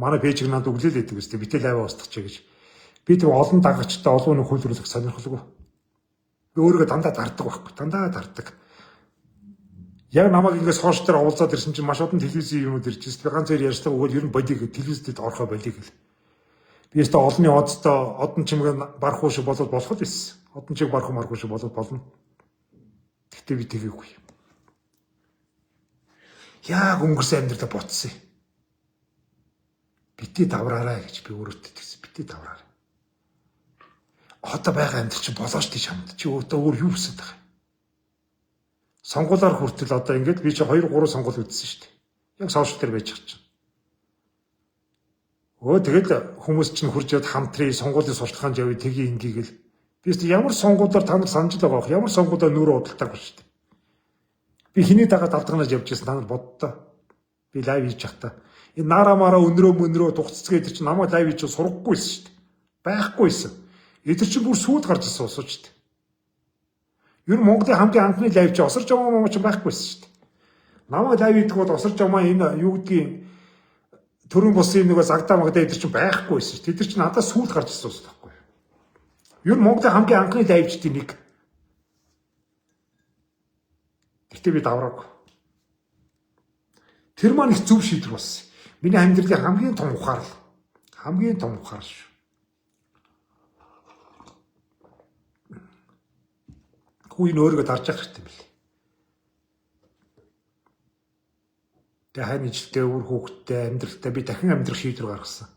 Манай пэйжийг надад өглөөл идэг үстэй. Битэл аваа устгачаа гэж. Би тэр олон дагагчтай олон хүн хөлрүүлэх сонирхолгүй. Би өөрийгөө дандаа дардаг байхгүй. Дандаа дардаг. Яг намайг ингээд сошиал дээр оволцоод ирсэн чинь маш олон телевизийн юмуд ирж ирсэн. Би ганц хоёр ярьцлага өгөөд ер нь болиг телевизэд орохоо болиг гэл. Би өстө олонний одтой одон чимэг барах уу шиг болоод болох л байсан. Одон чиг барах уу марах уу шиг болоод болно. Гэхдээ би тэгээгүй. Яг өнгөрсөн амьдралаа ботсон юм. Бити давраарай гэж би өөрөөдөө тэгсэн. Бити давраарай. Одоо байгаа амьдрал чинь болооч тий чамд. Чи одоо өөр юу хүсэж байгаа юм? Сонгуулаар хүртэл одоо ингээд би чи 2 3 сонгуул үзсэн шүү дээ. Яг сошиал дээр байж байгаа чинь. Өө тэгэл хүмүүс чинь хурж яд хамтрий сонгуулийн сурталчилгаанд явъя тгий ингийг л. Би ч ямар сонгуулиар та нар санаж л байгаа бох. Ямар сонгуулиар нүрээ худалдааг ба шүү дээ. Би хиний дагаа далдганаж явж байсан та нар боддоо. Би лайв хийж байхдаа энэ нара мара өнрөө мөнрөө тугццгээ эдэр чинь намайг лайв хийж сургаггүй байсан шүү дээ. Байхгүй байсан. Эдэр чинь бүр сүйд гарч ирсэн усууч шүү дээ. Ер нь Монголын хамгийн анхны лайв чи осорж яваа маа чинь байхгүй байсан шүү дээ. Намайг лайв хийдэг бол осорж яваа энэ юу гэдгийг төрийн бусын нөгөө загдаа магдаа эдэр чинь байхгүй байсан шүү дээ. Тэд нар чинь надаас сүйд гарч ирсэн ус байхгүй. Ер нь Монголын хамгийн анхны лайвчдын нэг. Гэтэ би давраагүй. Тэр маань их зөв шийдвэр болсон. Миний амьдралын хамгийн том ухаарл. Хамгийн том ухаарл шүү. Хүү энэ өөрийгөө дарж явах хэрэгтэй юм бэл. Тэгээ хань ижилтэй, үр хүүхэдтэй, амьдралтай би дахин амьдрах шийдвэр гаргасан.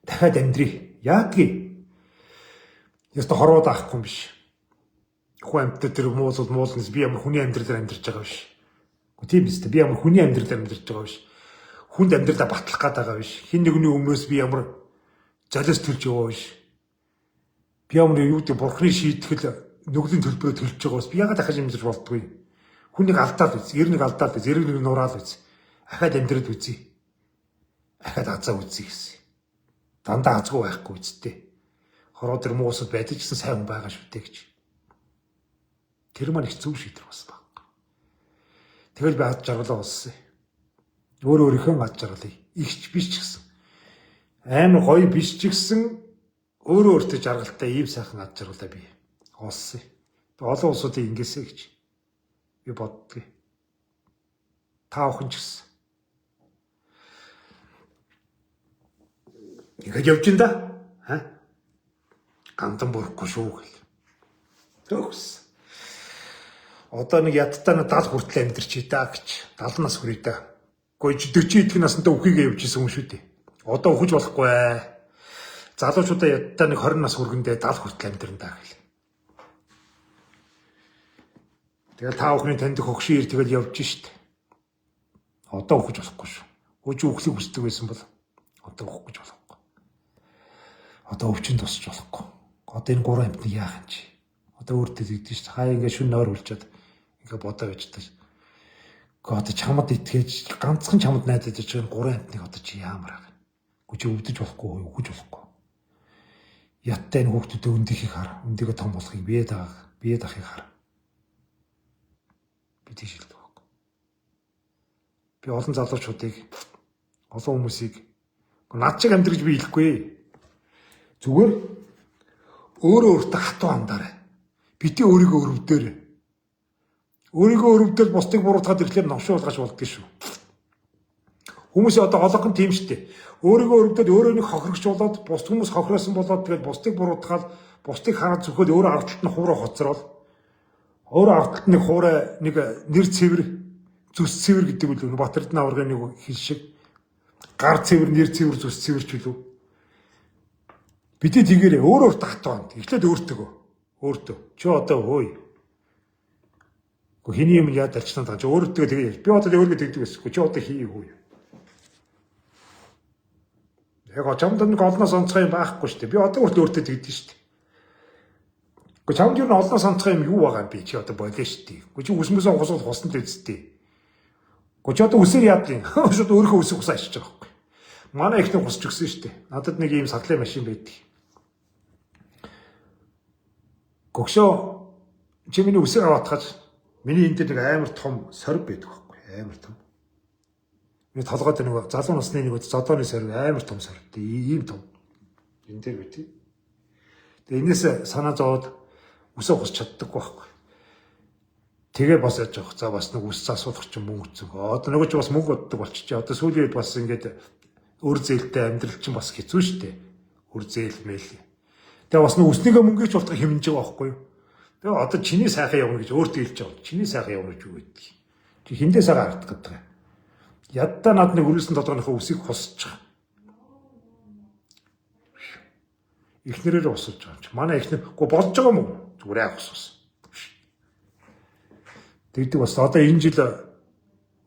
Дахиад амьдрий. Яадгийг. Яста хорвоод авахгүй юм биш. Хүн амьтад тэр муулвал муулнас би ямар хүний амьдралаар амьдарч байгаа биш. Гэхдээ тийм биз дээ. Би ямар хүний амьдралаар амьдарч байгаа биш. Хүнд амьдралаа батлах гээд байгаа биш. Хин нэгний өмнөөс би ямар золиос төлж яваа биш. Би ямар юу гэдэг бурхны шийтгэл нүглийн төлбөрөө төлж байгаа бас би ягаад дахиж амьдарч болдгүй. Хүн нэг алдаал үз, ер нэг алдаал үз, эрэг нэг нураал үз. Ахаад амьдрал үзье. Ахаад азаа үзье гэсэн. Дандаа азгүй байхгүй үсттэй. Хороо тэр муусад байдаг ч гэсэн сайн хүн байгаа шүү дээ гэж. Тэр маань их зөв шийдвэр болсон баг. Тэгэл би ад жаргалаа болсон. Өөр өөрийнхөө ад жаргалыг ихч биш ч гэсэн. Амар гоё биш ч гэсэн өөрөө өөртөө жаргалтай ийм сайхан ад жаргалаа би олсон. Би олон улсуудыг ингээсэ гэж би боддгийг. Та бүхэн ч гэсэн. Ингээд явж ин да. Ха? Гандан бүрхгүй шүү гэл. Төгс. Одоо нэг ядтаа нэг 70 хүртэл амьдарч да гэж. 70 нас хүрээ да. Гэхдээ 40 идэх насандаа үхийгээ явж исэн хүн шүү дээ. Одоо үхэж болохгүй ээ. Залуучуудаа ядтаа нэг 20 нас хүргэндээ 70 хүртэл амьдарна да гэл. Тэгэл та бүхний таньдаг хөгшин ир тэгэл явж штт. Одоо үхэж болохгүй шүү. Хөөж үхлийг хүсдэг байсан бол одоо үхэх гэж болохгүй. Одоо өвчин тусч болохгүй. Одоо энэ гурван амьтныг яах юм чи? Одоо өөртөө тэгдэж штт. Хаа ингээ шүн нойр хүлчээд ингээ бодоо байж таа. Гэхдээ одоо чамд итгэж ганцхан чамд найдаж байгаа энэ гурван амьтныг одоо чи яамаар байгаа юм. Үгүй чи өвдөж болохгүй, үхэж болохгүй. Яттай энэ хүүхдүүдэд өндөхийг хар, өндөгөө том болохыг бие даах, бие дахыг хар. Би тийш хэлдэг байхгүй. Би олон залуучуудыг, олон хүмүүсийг над чиг амьдраж би хэлэхгүй. Зүгээр өөрөө өөртөө хатуу хандаарай. Бити өөрийгөө өрөвдөөрэй. Өөрийгөө өрөвдөөл бусдыг буруутгаад ирэхлээр новшин уулгаж болдгоо шүү. Хүмүүс одоо олгон тийм штэ. Өөрийгөө өрөвдөөл өөрөө нэг хохирогч болоод бус хүмүүс хохироосон болоод тэгээд бусдыг буруутгаад бусдыг хараад зүхэл өөрөө ард талд нь хуурай хоцроод Өөрөө авталт нэг хуурай нэг нэр цэвэр зүс цэвэр гэдэг үл Батэрдэн аваргын нэг хэл шиг гар цэвэр, нэр цэвэр, зүс цэвэр ч үлээ. Бидний тэгээрээ өөр өөртөө хатгаан. Эхлээд өөртөөгөө. Өөртөө. Чи одоо хөөе. Гэхдээ хиний юм яад алчнаа даа. Чи өөртөө тэгээ. Би одоо өөрийгөө тэгдэг байсан. Чи одоо хий хөөе. Яг чамд нэг олноос онцгой юм байхгүй шүү дээ. Би одоо хүртэл өөртөө тэгдэг шүү дээ. Гэхдээ чамд юу н олноос онцгой юм юу байгаа юм би чи одоо болоо шүү дээ. Гэхдээ чи үсмэсээ хусвал хусна л үсттэй. Гэхдээ чи одоо үсээр яад юм. Шууд өөрийнхөө үсийг хусаа ачиж байгаа байхгүй. Манай ихнэр хусч өгсөн шүү дээ. Надад нэг ийм садлын машин байдаг. Гөгшөө чи миний үсийг аваад хаж миний энэ дээр нэг амар том сорив байдаг байхгүй. Амар том. Миний толгой дээр нэг залуу насны нэг зодооны сорив амар том сорив. Ийм том. Энэ дээр байдаг. Тэгээ энэс санаа зовоод үсээ хусч чаддаггүй байхгүй. Тэгээ бас яаж явах. За бас нэг үс засуулах чинь мөнгө зүг. Одоо нөгөө чи бас мөнгө боддог болчихжээ. Одоо сүүлийн үед бас ингээд өр зээлтэй амьдрал чинь бас хэцүү шүү дээ. Өр зээл мэйл. Тэгээ бас нэг үснийгээ мөнгөч болтго хэмнэж байгаа байхгүй юу? Тэгээ одоо чиний сайхан явна гэж өөртөө хэлж байгаа. Чиний сайхан явна гэж юу гэдэг. Чи хиндээ сайхан харагдах гэдэг. Яддаа над нэг өрөөсөн толгойнхоо үсийг хусчих. Эхнэрээр усалж байгаа юм чи. Манай эхнэр үгүй болж байгаа юм уу? Зүгээр аа хусус. Тэгдэг бас одоо энэ жил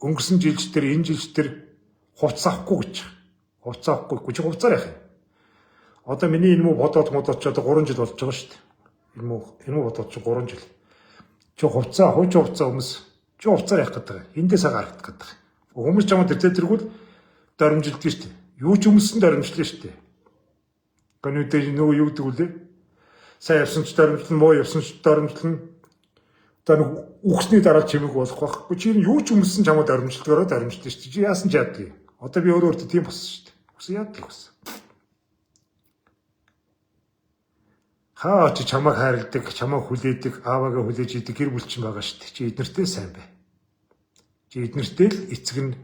өнгөрсөн жилч тэр энэ жилч тэр хувцас авахгүй гэж. Хувцас авахгүй. Чи хувцаар яах юм? Одоо миний энэ муу бодоод модоод ч одоо 3 жил болж байгаа шүү дээ. Энэ муу бодоод чи 3 жил. Чи хувцаа, хуучин хувцаа өмс. Чи хувцаар яах гэдэг юм? Эндээ сайхан харагдах гэдэг. Хүмүүс чамд тэр тэргүүл доромжилдэг шүү дээ. Юу ч өмссөн доромжлоо шүү дээ. Гэнүүдээ нөгөө юу гэдэг үлээ? Сайн явсан ч доромжлно, муу явсан ч доромжлно. Одоо нэг үхсний дараа чимэг болох байхгүй. Чи юу ч өмссөн чамд доромжлдгоороо доромжлоо шүү дээ. Чи яасан ч яадгийг. Одоо би өөрөө өөртөө тийм болсон шүү дээ. Үхсэн яадаг болсон. Хаа очиж чамайг хайрладаг, чамайг хүлээдэг, ааваагаа хүлээж идэг гэр бүл чинь байгаа шүү дээ. Чи эднэртэй сайн бай. Чи эднэртэй л эцэг нь,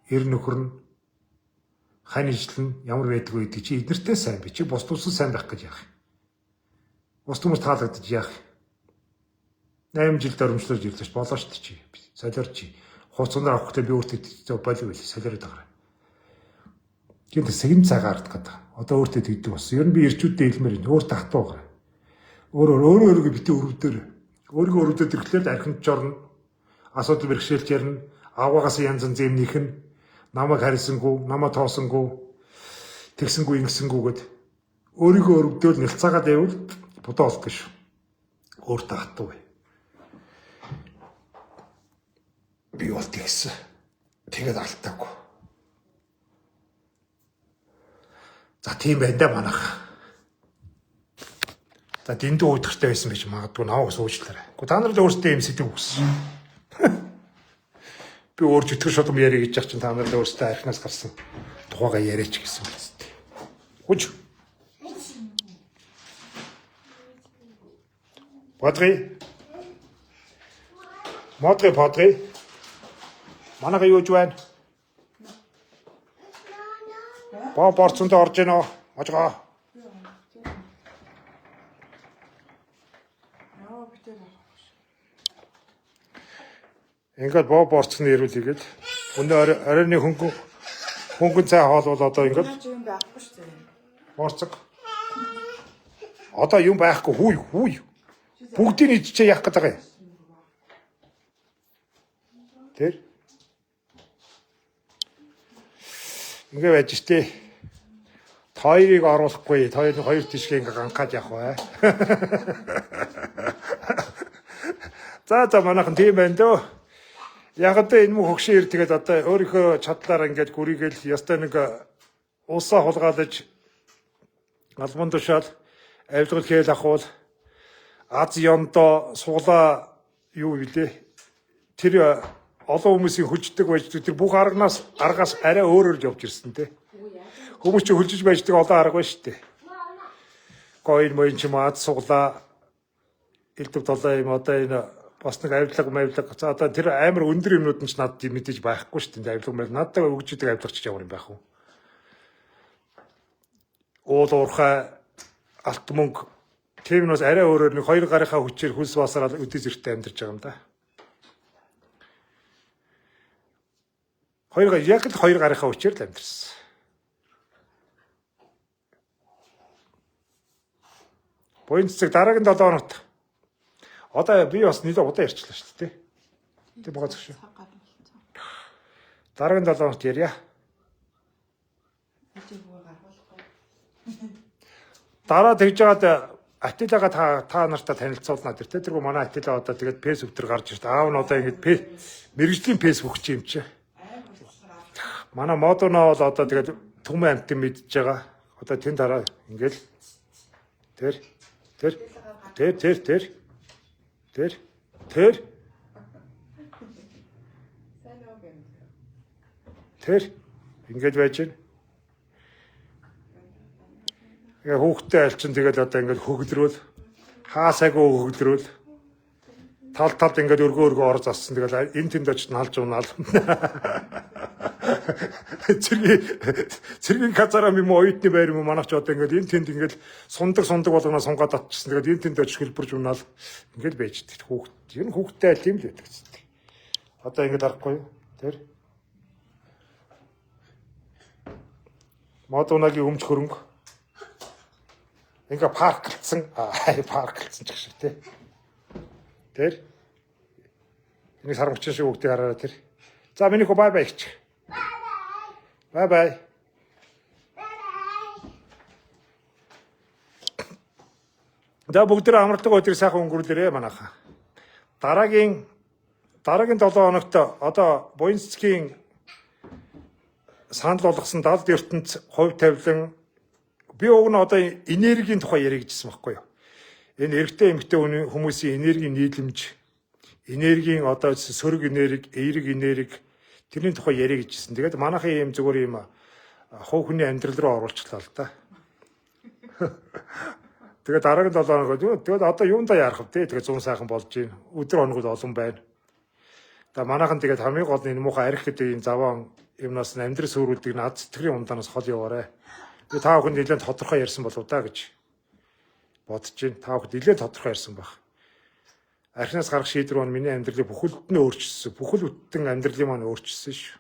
эр нөхөр нь, хань ижил нь ямар байдаг вэ гэдэг чи эднэртэй сайн бай. Чи бус тусал сайн байх гэж яах юм? Бус хүмүүс таалагдаж яах юм? 8 жил доромжлож ирлээ ш болоо шүү дээ чи. Солиор чи. Хувцсанаар авах гэдэг би өөртөө болов байл солиороо дагараа. Чи сэгэн цагаар харагдах гэдэг. Одоо өөртөө тэгдэг болсон. Ер нь би ирчүүдтэй хэлмээр энэ өөртөө хатуу байгаа. Өөрөө өөрийгөө битгий өрөвдөр. Өөрийгөө өрөвдөд ирэхлээр архинд жорно. Асуудал бэрхшээлч ярина. Аваагаас янз янз юм нөхөн. Намайг харьсангүй, намаа тоосонгүй, тэгсэнгүй, ингэсэнгүй гэд өөрийгөө өрөвдөөл нэлцаагаад байвал бодоо олдсон шүү. Өөртөө хатуу бай. Би бол тэгсэн. Тэгээд алтаагүй. За тийм байна да манайх. За дэндүү уйдгартай байсан байж магадгүй намайг суучлаарай. Гэхдээ та нар л өөрсдөө юм сэдв өгсөн. Би өөр чөтгөр шудам яриа гэж яах чинь та нар л өөрсдөө архинаас гарсан тухайгаа яриач гэсэн биз дээ. Хүч. Бодгий. Модгий подгий. Манайха юу гэж байна? Боо борцонд орж гинөө. Можгоо. Ингээд боо борцны ирүүл игээд өнөө оройн хөнгөн цай хоол бол одоо ингээд юм байхгүй шүү дээ. Борцог. Одоо юм байхгүй хүй хүй. Бүгдийг идчихээ яах гэдэг юм. Тэр. Ингээ байж штэ. Хоёрыг оруулахгүй, хоёр тийшгээ ингээ ганхаад явах бай. За за манайхан тийм байна дөө. Яг одоо энэ мөх хөгшин ир тэгээд одоо өөрийнхөө чадлаар ингээд гүрийгээл ёстой нэг улсаа хулгайлаж албан тушаал авилгал хээл ахуул аз ёндоо суглаа юу билээ. Тэр олон хүмүүсийн хөлждөг байж тэр бүх аргаас арай өөрөөр явж ирсэн те. Хүмүүс чи хөлжиж байждаг олон арга байна шүү дээ. Гоён моён ч юм аз суглаа элдв долоо юм одоо энэ бас нэг авилга мавилга. За одоо тэр амар өндөр юмнууд нь ч надад мэдээж байхгүй шүү дээ. Авилга мавилга надад өгч идэг авилгач ямар юм байх вэ? Уул уурхай алт мөнгө Тийм нь бас арай өөрөөр нэг хоёр гарынхаа хүчээр хөлс басараад өдөө зэрэгтэй амьдарч байгаа юм да. Хоёр яг л хоёр гарынхаа хүчээр л амьдарсан. Буян цэцэг дараагийн 7 хоногт одоо би бас нэлээд удаан ярьчлаа шүү дээ. Тэ богоо зөвшөө. Цаг гарна болсон. Дараагийн 7 хоногт ярья. Ижиг хүү гаргуулахгүй. Дараа тэгж жагаад Атилага та нартай танилцуулнаа тэр тэ тэргүй манай Атила одоо тэгээд фэйсбુક дээр гарч ирт. Аав нь одоо ингэж мэргэжлийн фэйсбુક чи юм чи. Ай хурцлага. Манай модоно бол одоо тэгээд түмэн амтэн мэдж байгаа. Одоо тэн дараа ингээл тэр тэр тэр тэр тэр тэр тэр Сайн уу гэм. тэр ингэж байж байна. Тэгээ хүүхдтэй альчин тэгэл одоо ингээд хөглөрөөл хаасайгүй хөглөрөөл тал талд ингээд өргөө өргөө ор зассан тэгэл энэ тэнд очиж налж унаал. Цэргийн казараа юм уу оюутны байр юм уу манайх ч одоо ингээд энэ тэнд ингээд сундаг сундаг болгоно сунгаад татчихсан тэгээд энэ тэнд очиж хөлбөрж унаал ингээд байж тэр хүүхд ер нь хүүхдтэй аль юм л байдаг зү. Одоо ингээд харахгүй юу? Тэр Модунагийн өмч хөрөнгө ингээ парклцсан аа парклцсан ч гэх шиг тий. Тэр энийг сармагчин шиг хүүхдийг хараарай тэр. За миний хөө бай бай гэж. Бай бай. За бүгд амралтаг өдрийг сайхан өнгөрүүлээрэй манайхаа. Дараагийн 7 хоногт одоо буян цэцгийн санал болгосон далд ертөнц хувь тавилан би уг нь одоо энергийн тухай ярих гэжсэн байхгүй юу? Энэ эрэгтэй эмэгтэй хүмүүсийн энергийн нийлэмж, энергийн одоо сөрөг энерги, эерэг энерги тэрний тухай ярих гэжсэн. Тэгээд манайхын ийм зүгээр ийм хувь хүний амьдрал руу оруулчлаа л да. Тэгээд дараагийн 7 хоног тэгээд одоо юундаа яарах вэ? Тэгээд 100 сайхан болж байна. Өдөр хоногуд олон байна. За манайхан тэгээд хамгийн гол нь энэ муухай арх гэдэг энэ заваан юмнаас нь амьдрал сүрүүлдэг над сэтгэрийн ундаанаас хол яваарэ. Би та бүхэнд нэлээд тодорхой ярьсан болов да гэж бодож байна. Та бүхэнд нэлээд тодорхой ярьсан байх. Архинаас гарах шийдвэр маань миний амьдралыг бүхэлд нь өөрчилсөн. Бүхэл бүтэн амьдралын маань өөрчилсөн шүү.